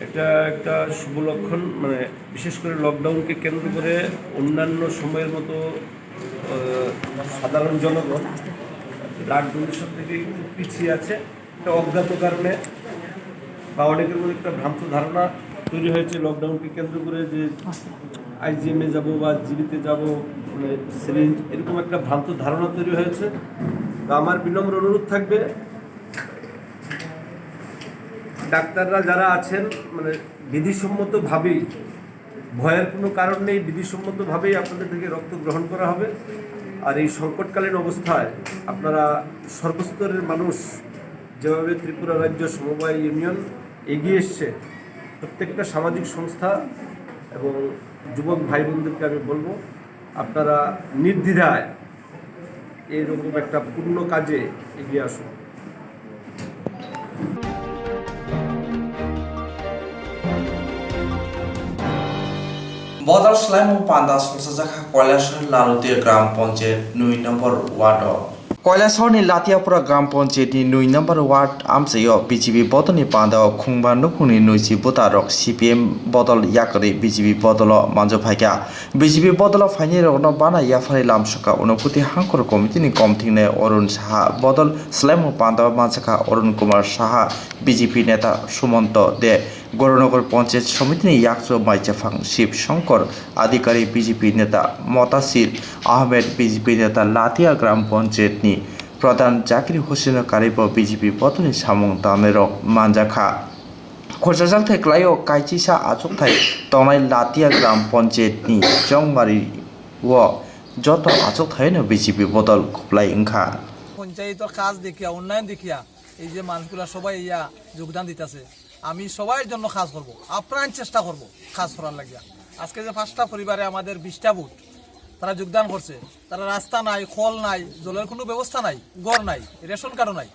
এটা একটা শুভ লক্ষণ, মানে, বিশেষ করে লকডাউনকে কেন্দ্র করে অন্যান্য সময়ের মতো, আহ, সাধারণ জনগণ ব্লাড ডোনেশন থেকে একটু পিছিয়ে আছে। একটা অজ্ঞাত কারণে বা অনেকের মধ্যে একটা ভ্রান্ত ধারণা তৈরি হয়েছে লকডাউনকে কেন্দ্র করে, যে আইজিএমে যাব বা জিবিতে যাব, মানে, সিরিঞ্জ, এরকম একটা ভ্রান্ত ধারণা তৈরি হয়েছে। তো আমার বিনম্র অনুরোধ থাকবে, ডাক্তাররা যারা আছেন, মানে, বিধিসম্মতভাবেই, ভয়ের কোনো কারণ নেই, বিধিসম্মতভাবেই আপনাদের থেকে রক্ত গ্রহণ করা হবে। আর এই সংকটকালীন অবস্থায় আপনারা সর্বস্তরের মানুষ যেভাবে ত্রিপুরা রাজ্য সমবায় ইউনিয়ন এগিয়ে এসছে, প্রত্যেকটা সামাজিক সংস্থা এবং যুবক ভাই বোনদেরকে আমি বলবো, আপনারা নির্দ্বিধায় এইরকম একটা পূর্ণ কাজে এগিয়ে আসুন। Bodol swlaimung panda songchajakha Kailasor Lalutia Gram Panchayat nui number ward o. Kailasor ni Latiapura Gram Panchayat ni nui number ward amchaio B J P bodol ni panda o khungba nukhung ni nuichi buta rok C P M bodol yakarwi B J P bodol o manjak phaikha. B J P bodol o phainai rokno bana yaphari lamsokha Unokuti Hangkhor Committee ni komthing nai Arun Saha, bodol swlaimung panda o manjakha Arun Kumar Saha, B J P neta Sumanto De, Goranagar Panchayat Samiti ni yakchu Maichaphang Shiv Shankar, adhikari B J P neta Motasir Ahmed, B J P neta Latia Gram Panchayat ni Pradhan Zakir Hussain o karwi bo B J P bodol ni samung tangnai rok manjakha. Khorsa jakthai kwlaio kaichisa achukthai tongnai Latia Gram Panchayat ni Chongmari o joto achukthai no B J P bodol khuplai wngkha. পঞ্চায়েতর কাজ দেখিয়া, উন্নয়ন দেখিয়া এই যে মানুষগুলা সবাই ইয়া যোগদান দিতেছে, আমি সবার জন্য কাজ করব, আপ্রাণ চেষ্টা করব কাজ করার লাগিয়া। আজকে যে পাঁচটা পরিবারে আমাদের বিশটা ভোট, তারা যোগদান করছে, তারা রাস্তা নাই, কল নাই, জলের কোনো ব্যবস্থা নাই, ঘর নাই, রেশন কার্ডও নাই,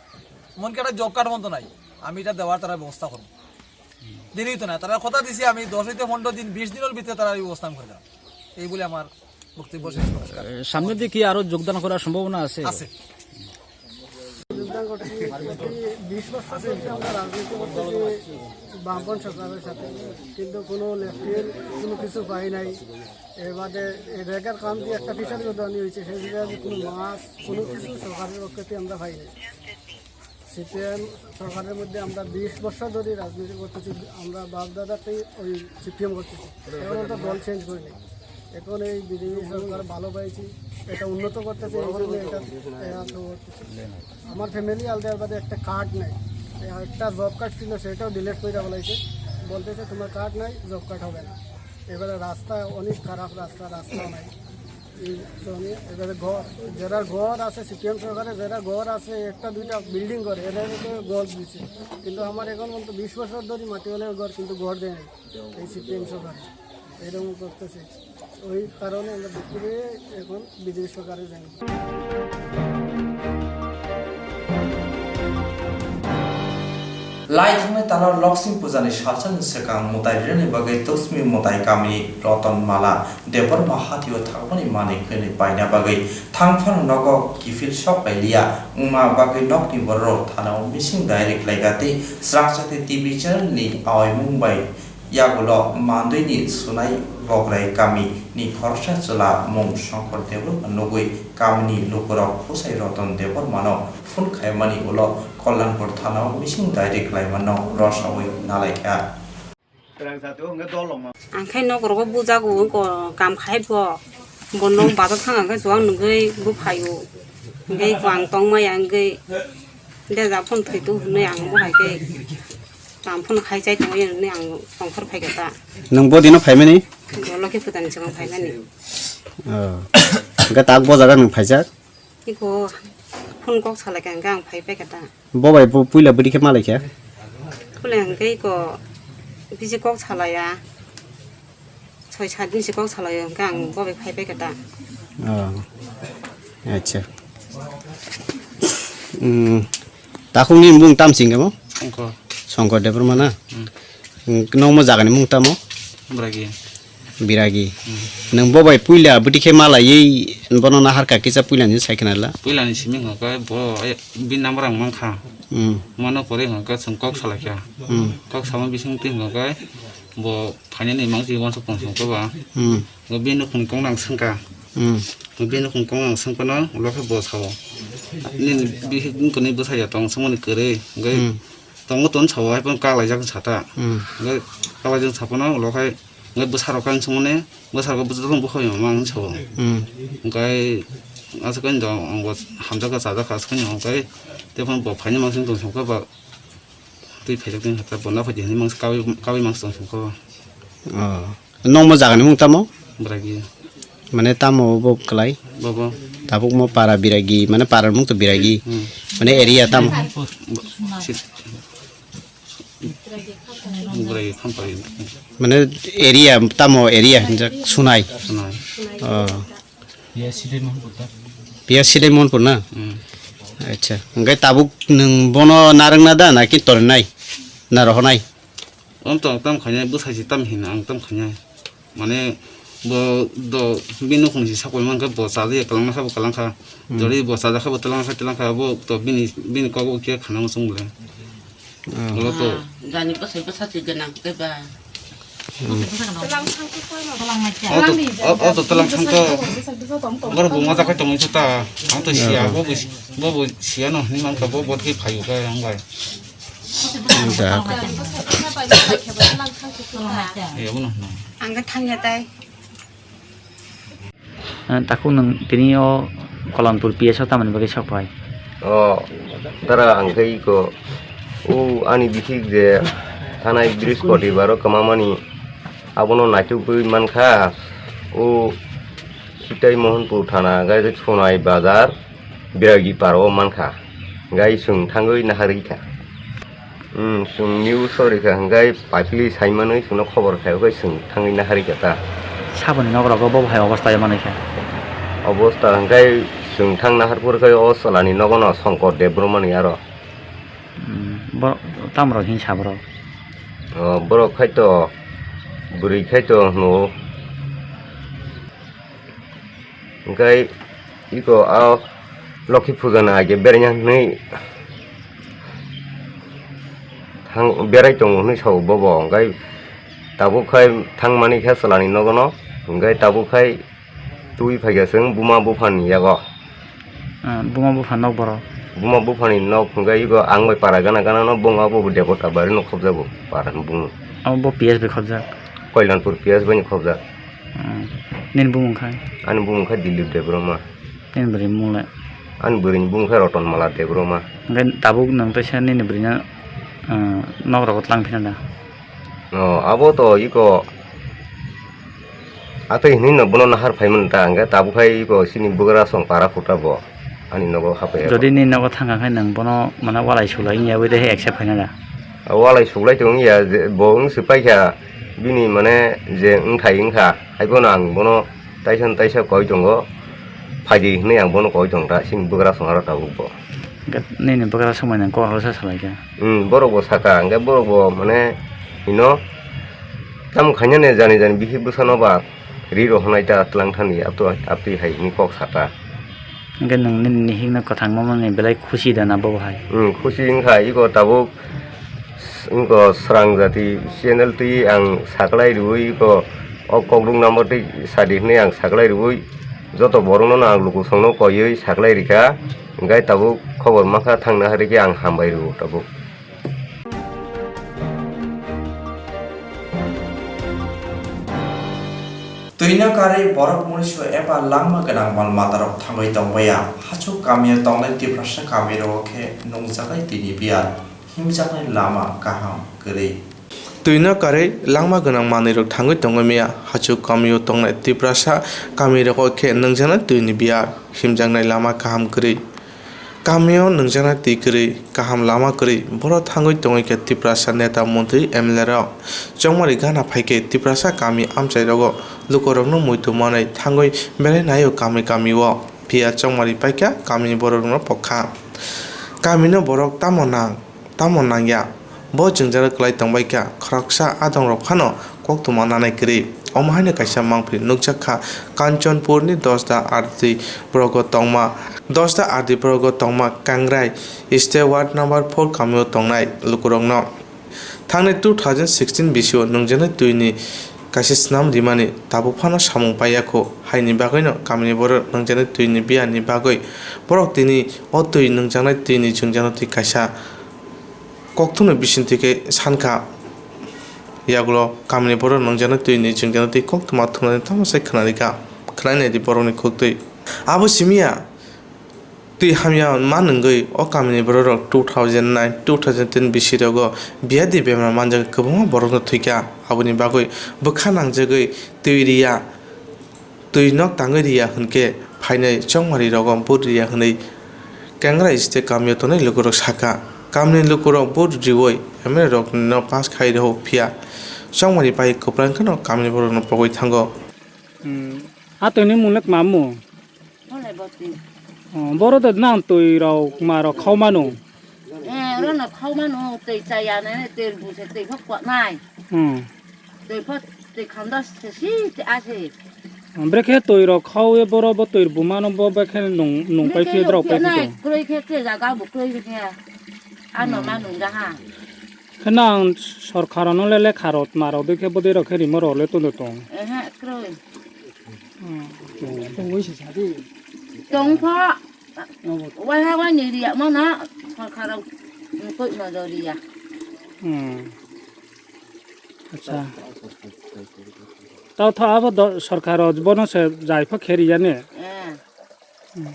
এমনকি একটা জব কার্ড পর্যন্ত নাই। আমি এটা দেওয়ার তারা ব্যবস্থা করব। দেরি হইতো না, তারা কথা দিছি আমি দশ হইতে পনেরো দিন, বিশ দিনের ভিতরে তারা এই ব্যবস্থা আমি করে দেবো। এই বলে আমার বক্তব্য শেষ। নমস্কার। এ, সামনের দিকে কি আরো যোগদান করার সম্ভাবনা আছে? আছে। যোগদান করছি। বিশ বছর ধরে আমরা রাজনীতি করতেছি বামপন্থী সরকারের সাথে, কিন্তু কোনো লেফটের কোনো কিছু পাই নাই। এর বাদে এই রেগার কাম দিয়ে একটা ফিশারি উদ্যান হয়েছে, সেই ফিশারি কোনো মাছ, কোনো কিছু সরকারের পক্ষ থেকে আমরা পাই নাই। সিপিএম সরকারের মধ্যে আমরা বিশ বছর ধরে রাজনীতি করতেছি, আমরা বাপ দাদাতেই ওই সিপিএম করতেছি, এখন তো দল চেঞ্জ করিনি। এখন এই বিজেপি সরকার ভালো পাইছি, এটা উন্নত করতেছে, এই জন্য এটা, এটা তো করতেছে। আমার ফ্যামিলি আলাদা আলাদা একটা কার্ড নেই, এই একটা জব কার্ড ছিল, সেটাও ডিলিট করে বলাইছে, বলতেছে তোমার কার্ড নাই, জব কার্ড হবে না। এবারে রাস্তা অনেক খারাপ রাস্তা, রাস্তাও নাই। এই জন্য এবারে ঘর, যারা ঘর আছে সিপিএম সরকারে, যারা ঘর আছে একটা দুইটা বিল্ডিং করে, এরা তো ঘর দিছে, কিন্তু আমার এখন পর্যন্ত বিশ বছর ধরে মাটি হলে ঘর, কিন্তু ঘর দেয় নাই এই সিপিএম সরকার, এরকম করতেছে। ওই কারণে আমরা দুঃখ পেয়ে এখন বিজেপি সরকারে যাই। Lai thangni tala Loksing Puja ni salsa ni swkang mwtai rirani bagwi Toksmi mwtai kamini Roton Mala Debbarma hatio thangmani manwi khwnwi paina bagwi thangphano nogo kiphil sok lai liya wngma bagwi nokni bororok thanao missing diary khlaikha tei swrangsa tei T V channel ni awaimung bai yagulo Mandwini Sunai Bograi kami ni khoroksa chwla mung Songkor Debbarma nugwi kamini lukurok bwsai Roton Debbarmano phone khaimani ulo Kalyanpur thanao missing diary khlaimano rwsaui nalaikha. Ang khai nokrogo bujago wngko kam khai bo. Bo nok bazar thang ang khe chuwak nugwi buphaio. Hwnkhe eko ang tongmaya wngwi deja phone thwitu hwnwi ang bo hai khe kam phone khai chai tongmaya hwnwi ang tongthor phaikha ta. Nwng bo dino phaimani? Bo Lokhi Pujani swkang phaimani. Oh. Hwnkhe tak bo jaga nwng phaijak? Eko phone kok salaikha hwnkhe ang phai paikha ta. Bo bai bo puila bwrwi khe malaikha? Puila hwnkhe eko bisi kok salaiya. Soi sat din se kok salaio, hwnkhe ang bo bai phai paikha ta. Oh. Acha. Hmm. Takhukni bumung tam se hwnkhe mo? Songkor. Songkor Debbarma na? Hmm. Hmm, nokmo jagani mung tamo? Bragi. Biragi. Hmm. Nwng bo bai puila bwtwi khe malaiwi bono naharkha kisa puilani sai khna la? Puilani simi hwnkhe bo, eh, bini number ang mankha. Hmm. Mano pore hwnkhe chwng kok salaikha. Hmm. Kok sama bising twi hwnkhe bo phainani mangsi uansuk tong songkha ba. Hmm. Bo bini nukhungni kok nang swngkha. Hmm. Bo bini nukhungni kok nang swngphano ulo khe bo sao. Nini bihik wngkoni bwsai ya tong swngmani kwrwi. Hwnkhe Hmm. tongo ton sao hai phano kalaijak sata. Hmm. Hwnkhe kalaijak saphano ulo khai hwnkhe bwsarok khe ang swngmani bwsarok bwsarok bukhai mama ang sao. Hmm. Hwnkhe aswk ani do ang bo hamjakha chajakha aswk ani hwnkhe tei phano bo phaini mangsi tong songkha ba. Twi phaijak tong kha ta, bo na phaidi hinwi mangsa kaui, kaui mangsa tong song kha o. Oh. Nokmo jagani mung tamo? Bragi. Mane tamo bo kwlai? Bobo. Tabuk mo para Biragi, mane para mung to Biragi. Hmm. Mane area tamo? Bo-, sit-, Bragi Khampari. Mane area tamo area hinjak Sunai? Sunai. Oh. Pia Sidai Mohanpur ta. Pia Sidai Mohanpur na? Hmm. Acha. Hwnkhe tabuk nwng bono narwkna da na ki tornai? Na rohonai? Om tong tam khainai bwsai si tam hina ang tam khainai. Mane Bo do bini nukhung si sakoi mankha, bo chajak ya kwlangma kha bo kwlang kha. Hmm. Jori bo chajak kha bo twlang kha twlang kha, bo to bini, bini kok bo khe khana muchung bole. Hmm. Bolo to. Ah, jani bwsai bwsa se gwnang khe ba. Hmm. O to, o, o to twlang thang to. Boro bo moja khai tongwi se ta. Ang to siya, hmm, bo bo si-, bo bo siya no hwnwi mankha, bo bo khe phaio khe ang bai. Da. Eh, abono hwnwi. Ang khe thangya tai. Ah, takhuk nwng tini o Kolanpur P S o tamoni bagwi sok phai? O, dara ang khe iko, o ani bithi je thanai Brihaspatibaro kwmamani abono naitukgwi mankha, o Sitai Mohanpur thana gai Sonai Bazar Biragi Paro mankha, gai chwng thangwi naharwi kha. Hmm, chwng news o rikha hwnkhe paipli saimanwi chwngno khobor khaio khe chwng thangwi naharikha ta. Saboni nok rogo bo hai obosta manwi kha. Obosta hwnkhe chwng thang naharphur khe o chwlani nogono Songkor Debbarmani aro. Hmm, bo tamrok hinsa borok? O, borok khai to, bwrwi khai to hwno. Hwnkhe iko a Lokhi puja no age beraina hinwi thang, berai tongo hinwi sao bobo, hwnkhe tabuk khai thangmani khe chwlani nogono, hwnkhe tabuk khai twi phaikha chwng buma buphani yago. Ah, buma bupha nok borok? Buma buphani nok hwnkhe iko ang bai para gana gana no bung abo bo Debota bari no khobjago para ni bung. Abo bo P S bai khobjak? Koilanpur P S bai ni khobjak. Hmm. Nini bumung khai? Ani bumung khai Dilip Debbarma. Nini bwrwi mung le? Ani bwrwi ni bumung khai Rotonmala Debbarma. Hwnkhe tabuk nwng teisa nini bwrwi no, ah, nok rogo tlang phina da? O, abo to iko atwi hinwi no bono nahar phaimani ta, hwnkhe tabuk khai iko chini bwgrasong para khuta bo ani nogo hapai. Jodi nini nogo thangkha khai nwng bono mane walai sulai wngya wi de accept khaina da? Walai suklai tong ya, je bo wng se paikha bini mane je wngthai wngkha, haiphano ang bono taisa taisa koi tongo, phaidi hinwi ang bono koi tong ta, chini bwgrasong aro tabuk bo. Hwnkhe nini bwgrasong bai nang kok rwsa salai kha? Hmm, borok bo saka, hwnkhe borok bo mane hino tamo khainani jani jani bihik bwsano ba ri rohornai ta twlang thani, abtwi hai hinwi kok saka. Hwnkhe nwng nini hikno kwthang mamani belai khusi da na bo hai? Hmm, khusi wngkha, iko tabuk wngkha srang jati channel twi ang saklai rwui, iko o kokduk number twi sadi hinwi ang saklai rwui, joto borokno ang lukusongno koiwi saklai rikha, hwnkhe tabuk khobor mankha thangna hari khe ang hambai rwo tabuk. Twino karwi borok morisu eba langma gwnang mal matarok thangwi tongbaia. Hachuk kamio tongnai Tiprasa kamirok khe nungjaknai twini biyar, himjaknai lama kaham kwrwi. Twino karwi langma gwnang manwirok thangwi tongwi maya. Hachuk kamio tongnai Tiprasa kamirogo khe nungjaknai twini biyar, himjaknai lama kaham kwrwi. Kamio nungjaknai twi kwrwi, kaham lama kwrwi, borok thangwi tongwi khe Tiprasa neta, montri, M L A rok. Chongmari gana phai khe Tiprasa kami amchai rogo lukurokno muitu manwi thangwi belai naio kami kamio. Phiya chongmari paikha kamini borok rokno pokha. Kamino borok tamo nang, tamo nangya? Bo jwngjal kwlai tongbaikha, khoroksa adongrok phano koktwma nanai kwrwi. Omo haino kaisa mangpili nukjak kha Kanchanpurni Dosda R D borogo tongma, Dosda R D borogo tongma Kangrai East ward number four kamio tongnai lukurokno. Thangni two thousand sixteen bisio nungjaknai twini kaisa snam rimani tabuk phano samung paiyakho, haini bagwino kamini borok nungjaknai twini biyani bagwi borok tini o twi nungjaknai twini jwngjano twi kaisa koktwmani bisingtwi khe sankha. Yagulo kamini borok nungjaknai twini jwngjano twi koktwma thumnani tamo sai khwnarikha, khwnainaidi borokni khuktwi. Abo simiya twi hamya ma nungwi o kamini bororok two thousand nine, two thousand ten bisi rogo biyadi bemar manjak kwbangma borokno thwikha. Aboni bagwi bwkha nangjagwi twi riya, twi nok tangwi riya hwnkhe phainai chongmari rogo vote riya hwnwi Kengrai East kamio tongnai lukurok sakha. Kamini lukurok vote riwi M L A rokno pass khai rw phiya chongmari pai kwplang kheno kamini borokno pogwi thango. Hmm. A twini mung le kma mung? Mole boti. Oh, boro de nang twi rok ma rok khau mano. Eh, oro no khau mano, twi chaya ne, twi bu se twi phok kwa nai. Hmm. Twi phok Twi khanda se si te a se. Brekhe twi rok khawi boro bo twi buma no bo brekhe nung, nung pai phi drok pai phi tong. Kroi khe te jaga bo kroi khe. Ano ma nung jaha. Khe nang sorkar no le lekha rot ma rok de khe bo de rok khe rimo rok le tong tong. Ehe, kroi. Tong wi se sa di. Tong pho. Wai ha wai ni riya mo na sorkar rok koi no do riya. Hmm. Acha. Tao tha abo do sorkar rok bono se jai pho kheri ya ne. Eh. Hmm.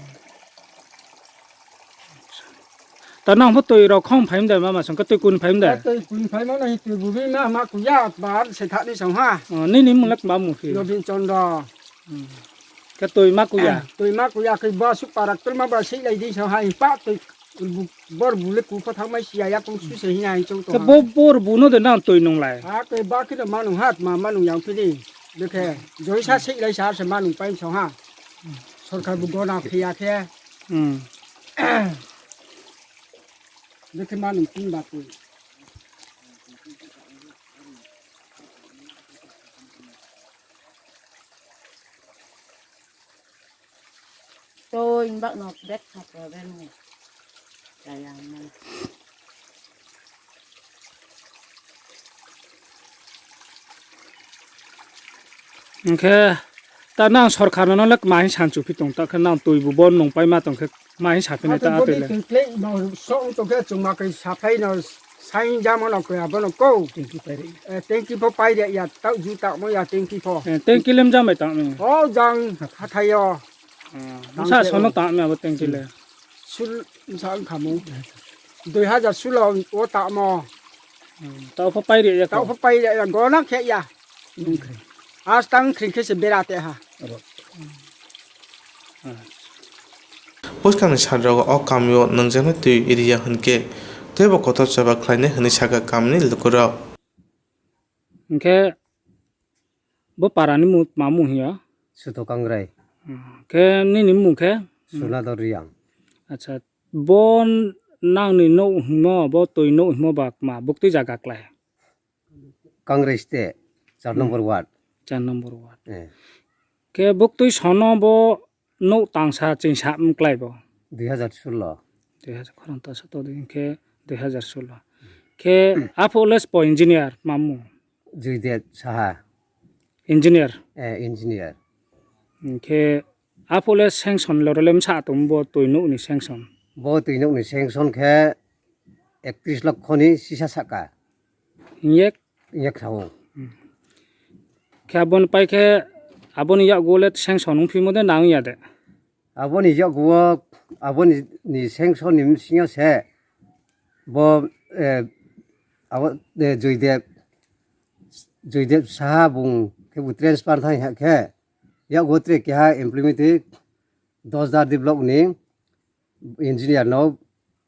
Ta nang pho twi rok khong phaim da mama song ka twi kun phaim da. Twi kun phaim na hi twi bubi ma ma kuya ba se thani song ha. Oh, nini mung lak ma mu phi. Robin Chandra. Hmm. Khe twi ma kuya. Twi ma kuya khe ba su parak twi ma ba sei lai di song ha pa twi bor bule ku pha thang mai sia ya kong su se hi ai chong to. Khe bo bor bu no de nang twi nung lai. Ha khe ba khe ma nung hat ma ma nung yang phi di. Dekhe joi sa sei lai sa se ma nung pai song ha. Sorkar bu gona khe ya khe. Hmm. Dekhe ma nung tin ba twi. To imbak no bek kha problem ni. Kaya mana. Hingkhe ta nang sorkar no lek mahi sanchu phi tong ta khe nang twi bu bon nung pai ma tong khe mahi sa phi nai ta atwi le. Twi klei no so tong khe chuma kai sa phai no. Sain jamo no kaya bono ko. Tengki pai re. Eh, tengki pho pai re ya, tau ju ta mo ya tengki pho. Eh, tengki lem jam bai ta mo. O jang hathai yo. Hmm. Masa sono ta mo abo tengki le. Sul, masa ang khamu. Dui hajar sulo o ta mo. Hmm. Tau pho pai re ya ko. Tau pho pai re ya, gona khe ya. Nungkhe. As tang khring khe se berate ha. Aro. Bwskangni sal rogo o kamio nungjaknai twi iriya hwnkhe teibo kotor choba khlainai hwnwi sakha kamini lukurok. Hwnkhe bo parani mung tma mung hiya? Suto Kangrai. Hwnkhe nini mung khe? Sunador Riyang. Acha, bo nangni nok himo, bo twi nok himo ba tma buktwi jaga klai? Congress te char number ward. Char number ward. Eh. Khe buktwi sono bo nok tangsa chingsa mklai bo? Dui hazar sullo. Dui hazar khorang tasa to dui khe dui hazar sullo. Khe aphole spo engineer mamu? Joydev Saha. Engineer? Eh, engineer. Khe aphole sanction lorole msa atum bo twi nok ni sanction? Bo twi nok ni sanction khe ektrish lokho ni sisa saka. Yek? Yek sao. Hmm. Khe aboni pai khe aboni yakgo le sanction wng phimo de nang ya de? Aboni yakgo, aboni ni sanction ni bisingo se bo, eh, abo, eh, Joydev, Joydev Saha bung khe bo transfer thang ya khe yakgo tre keha implement Dosda D block ni engineer no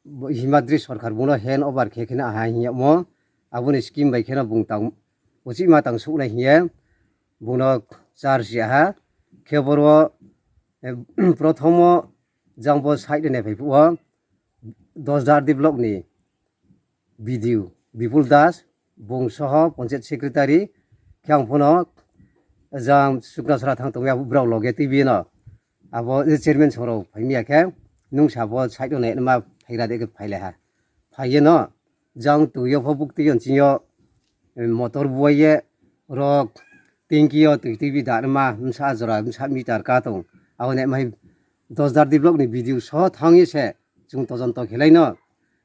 Himadri Sarkar bungno hand over khe kheno aha hiyamo, aboni scheme bai kheno bung tang, uchima tang suknai hiye bungno charge aha. Khe boro, eh, prothomo jang bo side ni phai phuo Dosda D block ni B D O Bipul Das, bung soho Panchayat Secretary, khe ang phono jang Suknasora thang tongwi abo borok loge twi bino. Abo chairman sorok phai miya khe, nung sabo side o nai ma phaira de khe phai lai ha. Phai ye no, jang twi yo pho buk twi yo ching yo, motor buai ye rok tingki yo twi twi bi da ma msa jora msa meter ka tong. Abo nai mai Dosda D block ni B D O soho thang ye se, chwng tojon to khelai no.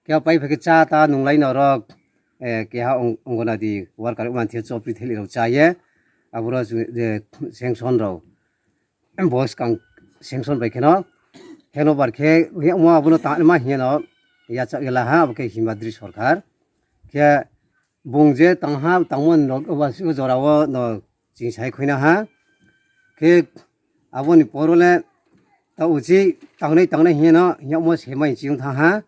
Khe pai phai khe cha ta nunglai no rok, eh, keha ong-, ongonadi worker man thia chopri theli rok cha ye. Aboro chwng, je, sanction rok. Bo swkang sanction bai kheno. Hand over khe, khe omo abono ta ma hiya no. Yacha gela ha, abo khe Himadri Sarkar. Khe bung je tang ha, tangmani rok, oba si jora o no ching sai khoina ha. Khe aboni poro le ta uchi tangnai tangnai hiya no, hiya omo semai chiyung thang ha.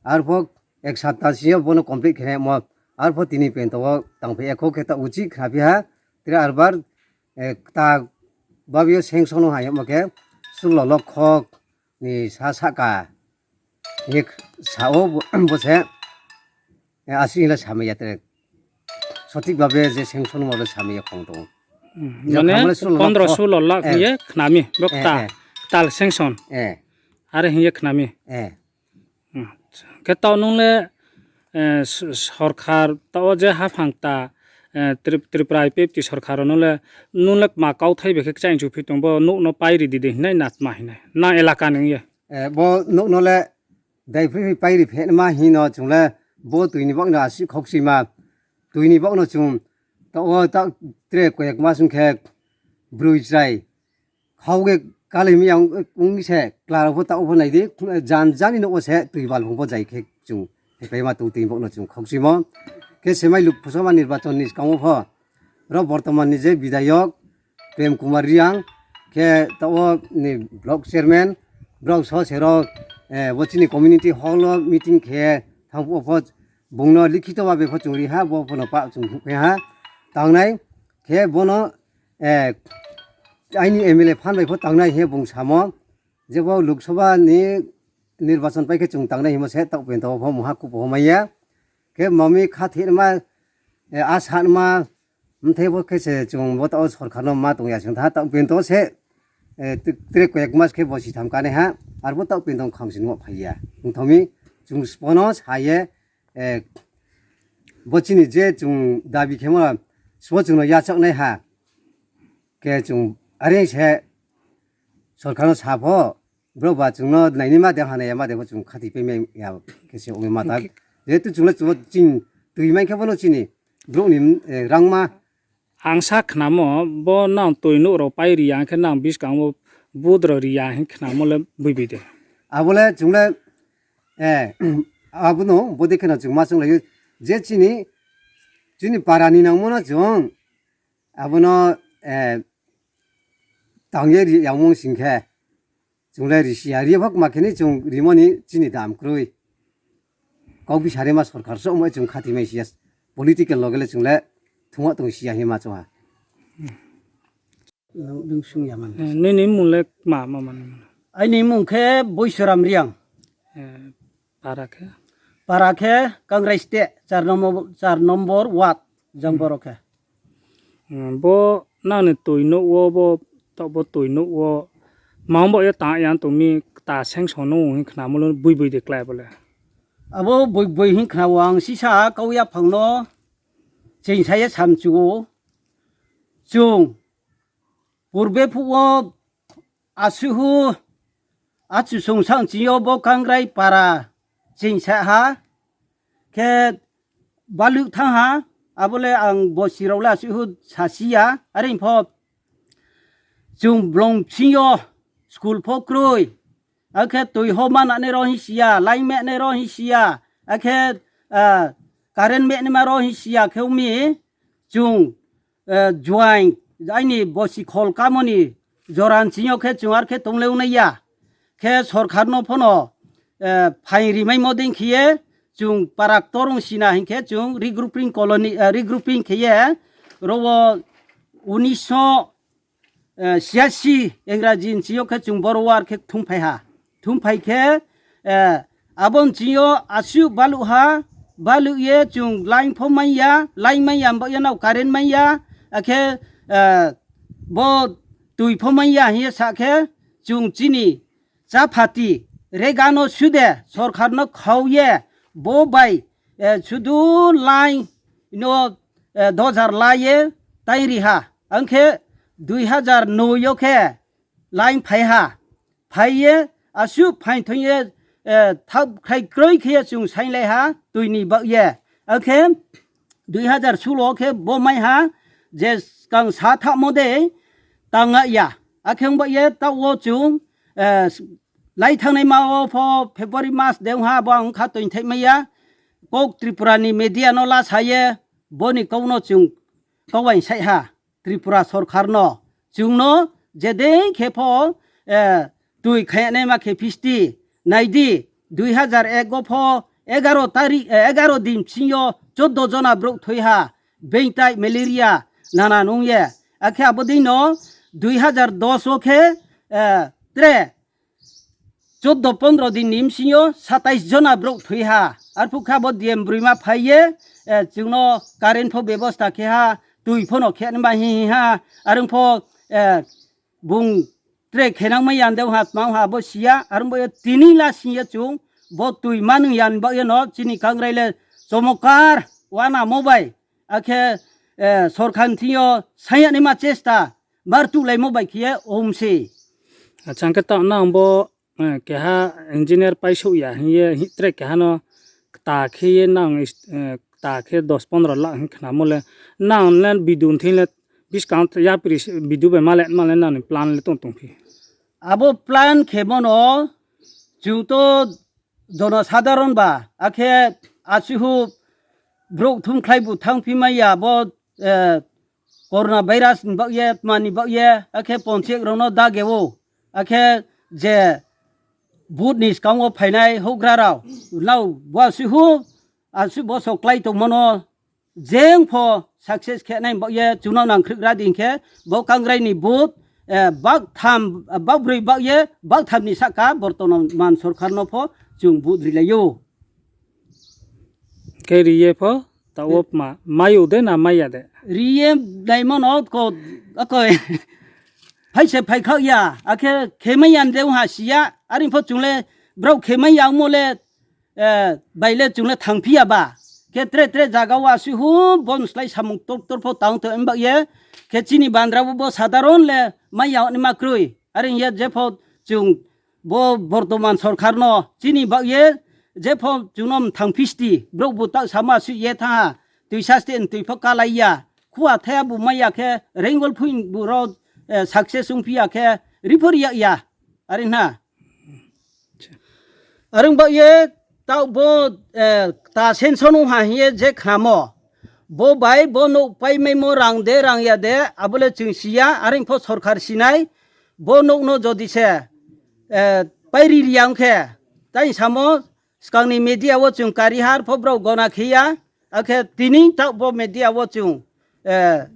Arpho ek sapta siyo bono complete khe mo. Arpho tini pento o tang phi ekho khe ta uchi khna phi ha. Tira arbar, eh, ta babio sanction o ha yamo khe sullo lokho ni sa saka. Hik sao bo, bo se, eh, asi hila samaya tere. Sotik babe je sanction mo le samaya khong tong. Hmm, Jok mane hamle sulo pondro lakh sulo lakh eh. Hiye khnami, bo Eh, kta, eh. Ktal sanction. Eh. Are hiye khnami. Eh. Hmm. Khe tao nung le, eh, s-, sorkar tao je haphang ta, eh, Trip-, Tripura I P F T sorkar no le, nung le ma kauthai bai khe chain chu phi tong bo nuk no pai ri di de hinai na tma hinai. Na elaka nung ye. Eh, bo nuk no le dai phi phi pai ri phe ma hino chung le bo twi ni bok no asi khok si ma. Twi ni bok no chung tao ta tre koyek ma sung khe brui chrai. Khauge kali mi yang ung se klarok pho tao pho nai di, jan jani no se twi bal phung pho jai khe chung hepai ma tong twi bok no chung khok si mo. Khe semai luk phusama nirbachon ni skang o pho ro bortoman ni je bidayok Prem Kumar Riang khe tao ni block chairman brok so se ro, eh, bo chini community hall o meeting khe thang pho bung no likhito ba be pho chung ri ha bo pho no pa chung khe ha tangnai khe bono eh, aini M L A phan bai pho tangnai he bung samo, jebo Lok Sabha ni nirbachon pai khe chung tangnai himo se tao pento pho muha kupo maya. Khe mami kha thir ma, eh, a san ma, mthe bo khe se chung bo tao sorkar no ma tong ya sing tha tao pento se, eh, tre koyek mas khe bo si tham kane ha, ar bo tao pento khang sin mo phai ya. Wng thomi chung spono sa ye, eh, bo chini je chung dabi khemo sbo chungno yachaknai ha. Khe chung are se sorkarno sa pho, bro ba chwngno naini ma de hanai ya ma de bo chwng khati pe me ya khe se umi ma ta. Jehetu chwngno chwngno chini twi mai khe bono chini bro ni, eh, rang ma. Ang sa khnamo bo nang twi nuk rok pai ri ya khe nang biskango bud rok ri ya hin khnamo le bui bui de. Abole chwng le, eh, abono bo de kheno chwng ma chwng lai je chini, chini para ni nang mano chwng abono, eh, tang ye ri yang mung sing khe. Chwng le risi ya, ri phok ma khini chwng rimoni chini dam kwrwi. Kok bisari ma sorkar so mo chwng khati mai siya, political loge le chwng le thungwa tong siya hi ma chwng ha. Nung, nung sung ya man. Eh, nini mung le ma, ma man? Aini mung khe Boisoram Riang. Eh, para khe? Para khe Kangrai State, char nombor, char nombor ward, jang borok khe. Hmm, bo nani twi nuk o, bo tok bo twi nuk o, mang bo ya ta yang tong mi ta seng song nung hin khna mulo bui bui de klai bole. Abo bui bui hin khna o ang sisa kau ya phang no ching sa ya sam chu o. Chung purbe phu o asuhu achu sung sang chi o bo Kangrai para ching sa ha khe baluk thang ha, abole ang bosi rok le asuhu sa si ya, are pho chung blong phi o school pho kroi, akhe twi ho mana ne ro hi si ya, lai me ne ro hi si ya, akhe, ah, current me ne ma ro hi si ya, khe umi chung, eh, juaing, aini bosi khol kamoni joran ching o khe chung ar khe tong le wnai ya. Khe sorkar no phono, eh, phaing rimai mo ding khiye chung parak torong sina hinkhe chung regrouping colony, eh, regrouping khiye rowo unisho, eh, siasi Engraji ni ching o khe chung boro war khe thum phai ha. Thum phai khe, eh, abon ching o asu balu ha, balu ye chung line pho man ya, line man ya, bo ya nao current man ya, akhe, eh, bo twi pho man ya hiye sa khe chung chini cha phati regano sude sorkar no khao ye bo bai, eh, sudu line no, eh, dojar la ye tai ri ha. Ang khe dui hazar noi o khe line phai ha. Phai ye asuk phain thung ye, eh, thap khai kroi khe ye chung sain lai ha twi ni bak ye. Ang khe dui hazar sulo khe bo mai ha je kang sa thap mo de tang ya. Akhe ang bak ye ta o chung, eh, lai thang nai ma o pho February mas de ha bo ang kha twi thai mai ya. Kok Tripura ni media no la sa ye boni kok no chung kok bai sai ha. Tripura sorkar no, chwng no je dei khe pho, eh, twi khaya nai ma khe phisti nai di, dui hazar ek o pho egaro tarik, eh, egaro din bsing yo choddo jona borok thwi ha, bengtai malaria nana nung ye. Akhe abo dei no dui hazar dos o khe, eh, tre choddo pondro din ni bsing yo satais jona borok thwi ha. Arphu kha bo D M bwrwi ma phai ye, eh, chwng no current pho bebosta khe ha, twi phano khe nima hi hi ha, arwng pho, eh, bung tre khenang mai yan de ha, tma ha bo siya, arwng bo tini la siya chung, bo twi manung yan ba no, chini kangrai le chomokar, wana mo bai, akhe, eh, sorkar thio saya ni ma chesta, mar tu lai mo bai khiye om se. Acha, hwnkhe ta nang bo, eh, keha engineer paisuk ya hiye, hi tre keha no ta khe ye nang is-, eh, ta khe dos pondro lakh hin khna mo le, nang le bidun thin le biskang yapri s-, bidu bai male, male nang ni plan le tong tong phi. Abo plan khe bono, chung to jono sadharon ba, akhe asihu brok thum khlai bu thang phi mai ya bo, eh, corona virus ni bak ye, tma ni bak ye, akhe ponchek rok no dage o, akhe je vote ni skang o phainai houhgra rok, nao bo asihu, asihu bo sok klai tong mano, jeng pho success khe nai bak ye, chuno nang khrik ra ding khe, bo kangrai ni vote, eh, bak tham, bak brwi bak ye, bak tham ni saka bortoman sorkar no pho chung vote ri lai o. Khe ri ye pho, ta o ma, mai o de na mai ya de? Ri ye nai mano ko, ako, phai se phai khak ya, akhe khe mai yan de ha siya, ari pho chung le, brao khe mai ya mo le, eh, bai le chung le thang phi ya ba. Khe tre tre jaga o asihu bon slai samung tor tor pho tang to em bak ye, khe chini bandra bo, bo sadharon le mai ya ni ma krwi. Are ye jepho chung bo bortoman sorkar no chini bak ye jepho chung nom thang phisti brok bo ta sama su ye tha twi saste twi pho kalai ya khua thaya bu mai ya khe rengol phuin bu ro, eh, success ung phi ya khe ripor ya ya are na. Arwng bak ye tao bo, eh, ta senson wng ha hiye je khnamo. Bo bai bo nuk pai maimo rang de rang ya de, abole chwng siya, arwng pho sorkar sinai. Bo nuk no jodi se, eh, pai ri riya wng khe, tai samo swkang ni media o chwng kari har pho brao gona khiya. Akhe tini tao bo media o chwng, eh,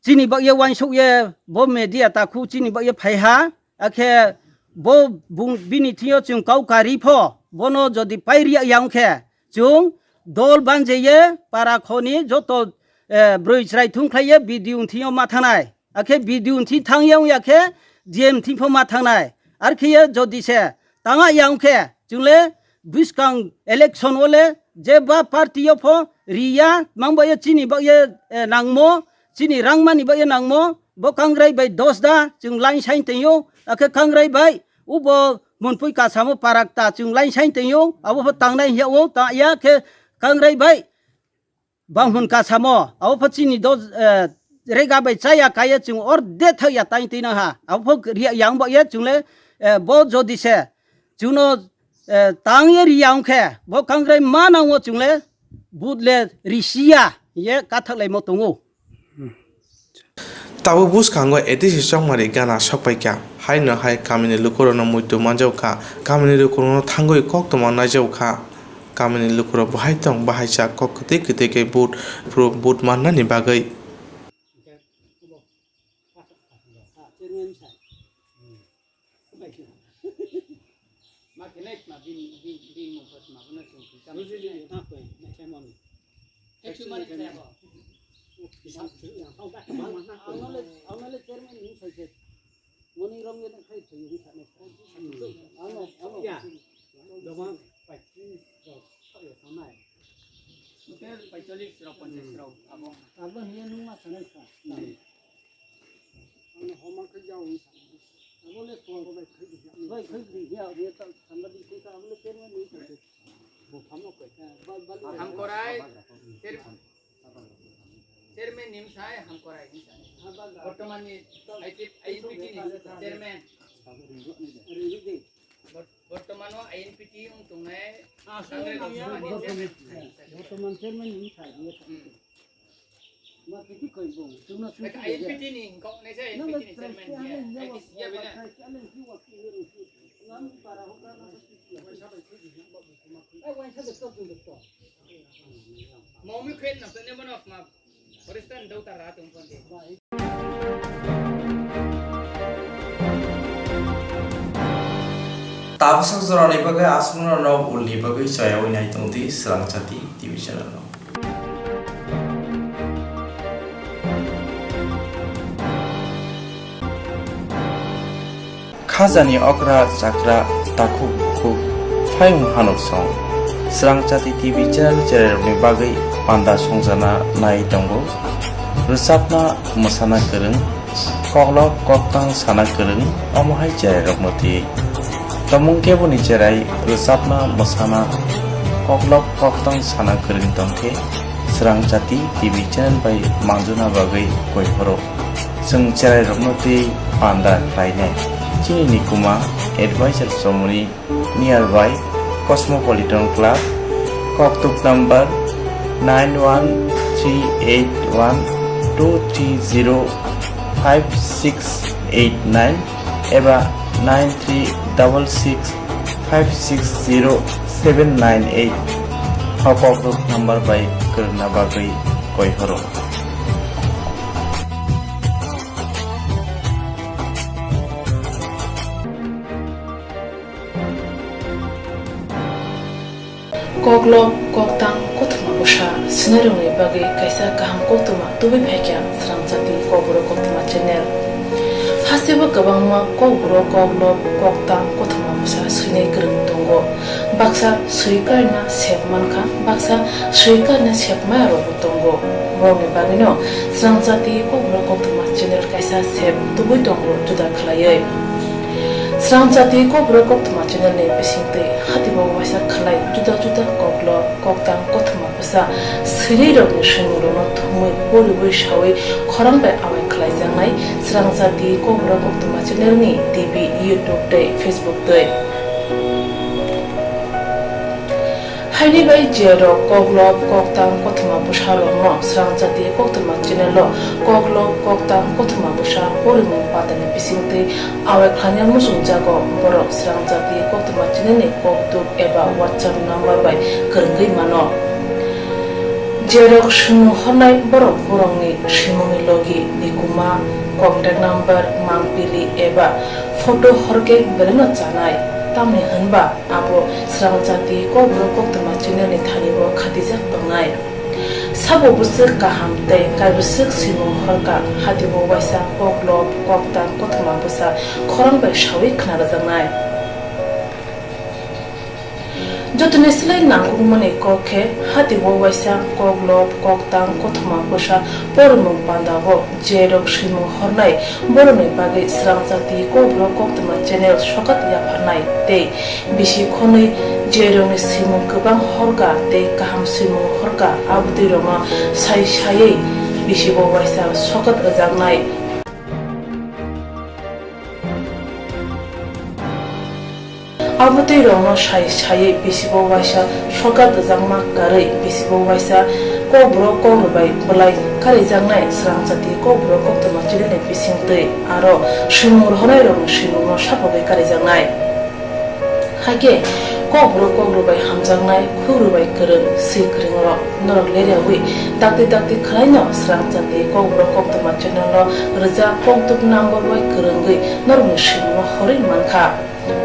chini bak ye uansuk ye bo media takhu chini bak ye phai ha. Akhe bo bung bini thing yo chwng kau kari pho bono jodi pai riya yang khe chwng dol banje ye para khoni joto, eh, broi chwrai thung khlai ye B D O thing yo ma thangnai. Akhe B D O thing thang yang ya khe D M thing pho ma thangnai. Ar khe ye jodi se tanga yang khe chwng le bwskang election o le je ba party o pho riya, mang ba ye chini ba ye, eh, nangmo, chini rangmani ba ye nangmo, bo kangrai bai dos da, chwng line sign tong yo, akhe kangrai bai, ubo Monpui Kasamo parak ta chwng line sign tong yo, abo pho tangnai hiya o, ta ya khe kangrai bai, Banghun Kasamo, abo pho chini do, eh, rega bai chaya kaya chwng or de thak ya tai twi na ha. Abo pho riya yang ba ya chwng le, eh, bo jodi se chwng no, eh, tang ye riya wng khe bo kangrai ma nang o chwng le but le risiya ye kathak lai mo tongo. Tabuk bwskango A D C chongmari gana sokpaikha. Haino hai kamini lukurokno muitu manjakha, kamini lukurokno thangwi koktwma naijakha. Kamini lukurok bahai tong, bahaisa kok kwtwi kwtwi khe vote, vote mannani bagwi. Ma khe nai tma bini, bini, bini mung khe tma bono chwng kisa. Buji di, na koi, na khe moni. Khe chuma ni khe bo. Ang no le, ang no le chairman ni sai khe. Moni rong ye na khai thwi ni sa ne. Ang no, ang no. Ya. Dobang pai. Yo, yo, thangnai. Total paicholish rok, ponchash rok, abo. Abo hiya nung ma sanai sa. Hmm. Ano homa khe jao ni sa. Abo le ko bai khai di. Bai khai di ya, ye ta sambadi ko ta abo le ken ni. Bo phamo ko. Ba, ba, Hamkorai, chair-, chairman ni bwsai Hamkorai ni bwsai. Bortoman ni I P, I N P T ni chairman. Ri di. Bor-, bortomano I N P T wng tongnai. Ah, Congress sir, of India. Bortoman chairman ni bwsai. Hmm. Ma kiti koi bo, chwngno swi I N P T ni hwnkhe nai se I N P T ni chairman ya. I P C ya bina. Mo mi khen no tene bono ma. Horistan dou ta ra tung kon de. Tabuk sak jorani bagwi aswkno nog ulni bagwi choyaui nai tong di Swrangchati T V channel no. Hajani okra chakra takhuk bukhuk phaiung hanuk song. Srangchati T V channel cherairokni bagwi panda songjana nai tongo. Rwchapna mwsana kwrwng, koklop koktang sana kwrwng, omo hai cherairokno twi. Tomung keboni cherai rwchapna mwsana koklop koktang sana kwrwng tongkhe Srangchati T V channel bai manjuna bagwi koi phoro. Chwng cherairokno twi panda khlainai. Chini nikuma advisor somoni nearby Cosmopolitan Club, koktuk number nine one three eight one two three zero five six eight nine eba nine three double six five six zero seven nine eight. O koktuk number bai kwrwngna bagwi koi horo. Koklop, koktang, kothoma bwsa swinairokni bagwi kaisa kaham koktwma tubui phaikha Srangchati Kokborok Koktwma channel. Hasteo kwbangma kokborok, koklop, koktang, kothoma bwsa swinai kwrwng tongo. Baksa swi karina sep mankha, baksa swi karina sep maya rokbo tongo. Borokni bagwino Srangchati Kokborok Koktwma channel kaisa sep tubui tongo juda khlaiwi. Srangchati Kokborok Koktwma channel ni bisingtwi hatibo waisa khlai juda juda koklop, koktang, kothoma bwsa swinairokni swimungrokno thumwi poriwi sawi khorang bai awai khlaijaknai Srangchati Kokborok Koktwma channel ni T V, YouTube tei Facebook twi. Haini bai je rok koklop, koktang, kothoma bwsa rokno Srangchati Koktwma channel o koklop, koktang, kothoma bwsa porimung patani bisingtwi awai khlaina muchungjago, borok Srangchati Koktwma channel ni koktuk eba WhatsApp number bai kwrwngwi mano. Je rok swimung hornai borok borokni swimungni logi, nikuma, contact number, mangpili eba photo horkhe belaino chanai, tamni hwnba abo Srangchati Kokborok Koktwma channel ni thani o khatijak tongnai. Sabo bwswk kaham tei kaibwswk swimung horkha, hatibo waisa koklop, koktang, kothoma bwsa khorang bai sawi khna rwjaknai. Jotoni slai nangkukmani kok khe hatibo waisa koklop, koktang, kothoma bwsa porimung pandao je rok swimung hornai borokni bagwi Srangchati Kokborok Koktwma channel sokat yapharnai tei bisi khonwi je rokni swimung kwbang horkha tei kaham swimung horkha, abotwi rokno sai saiwi bisibo waisa sokat rwjaknai. Abotwi rokno sai saiwi bisibo waisa sokat rwjakma karwi bisibo waisa kokborok kokrwbai bwlai karijaknai Srangchati Kokborok Koktwma channel ni bisingtwi aro swimung rohornai rokni swimungno sapogwi karijaknai. Hakhe kokborok kokrwbai hamjaknai khurwrwbai kwrwng swi kwrwng rok norok leriawi dakti dakti khwlaino Srangchati Kokborok Koktwma channel no rwjak koktuk number bai kwrwngwi norokni swimungno horwi mankha.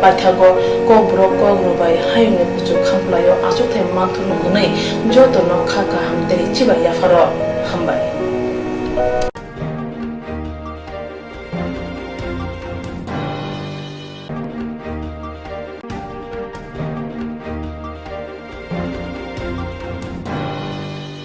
Paithago kokborok kokrwbai hayungni kuchuk khamplaio achukthai manthurno hwnwi jotono kha kaham tei chibai yapharo. Hambai.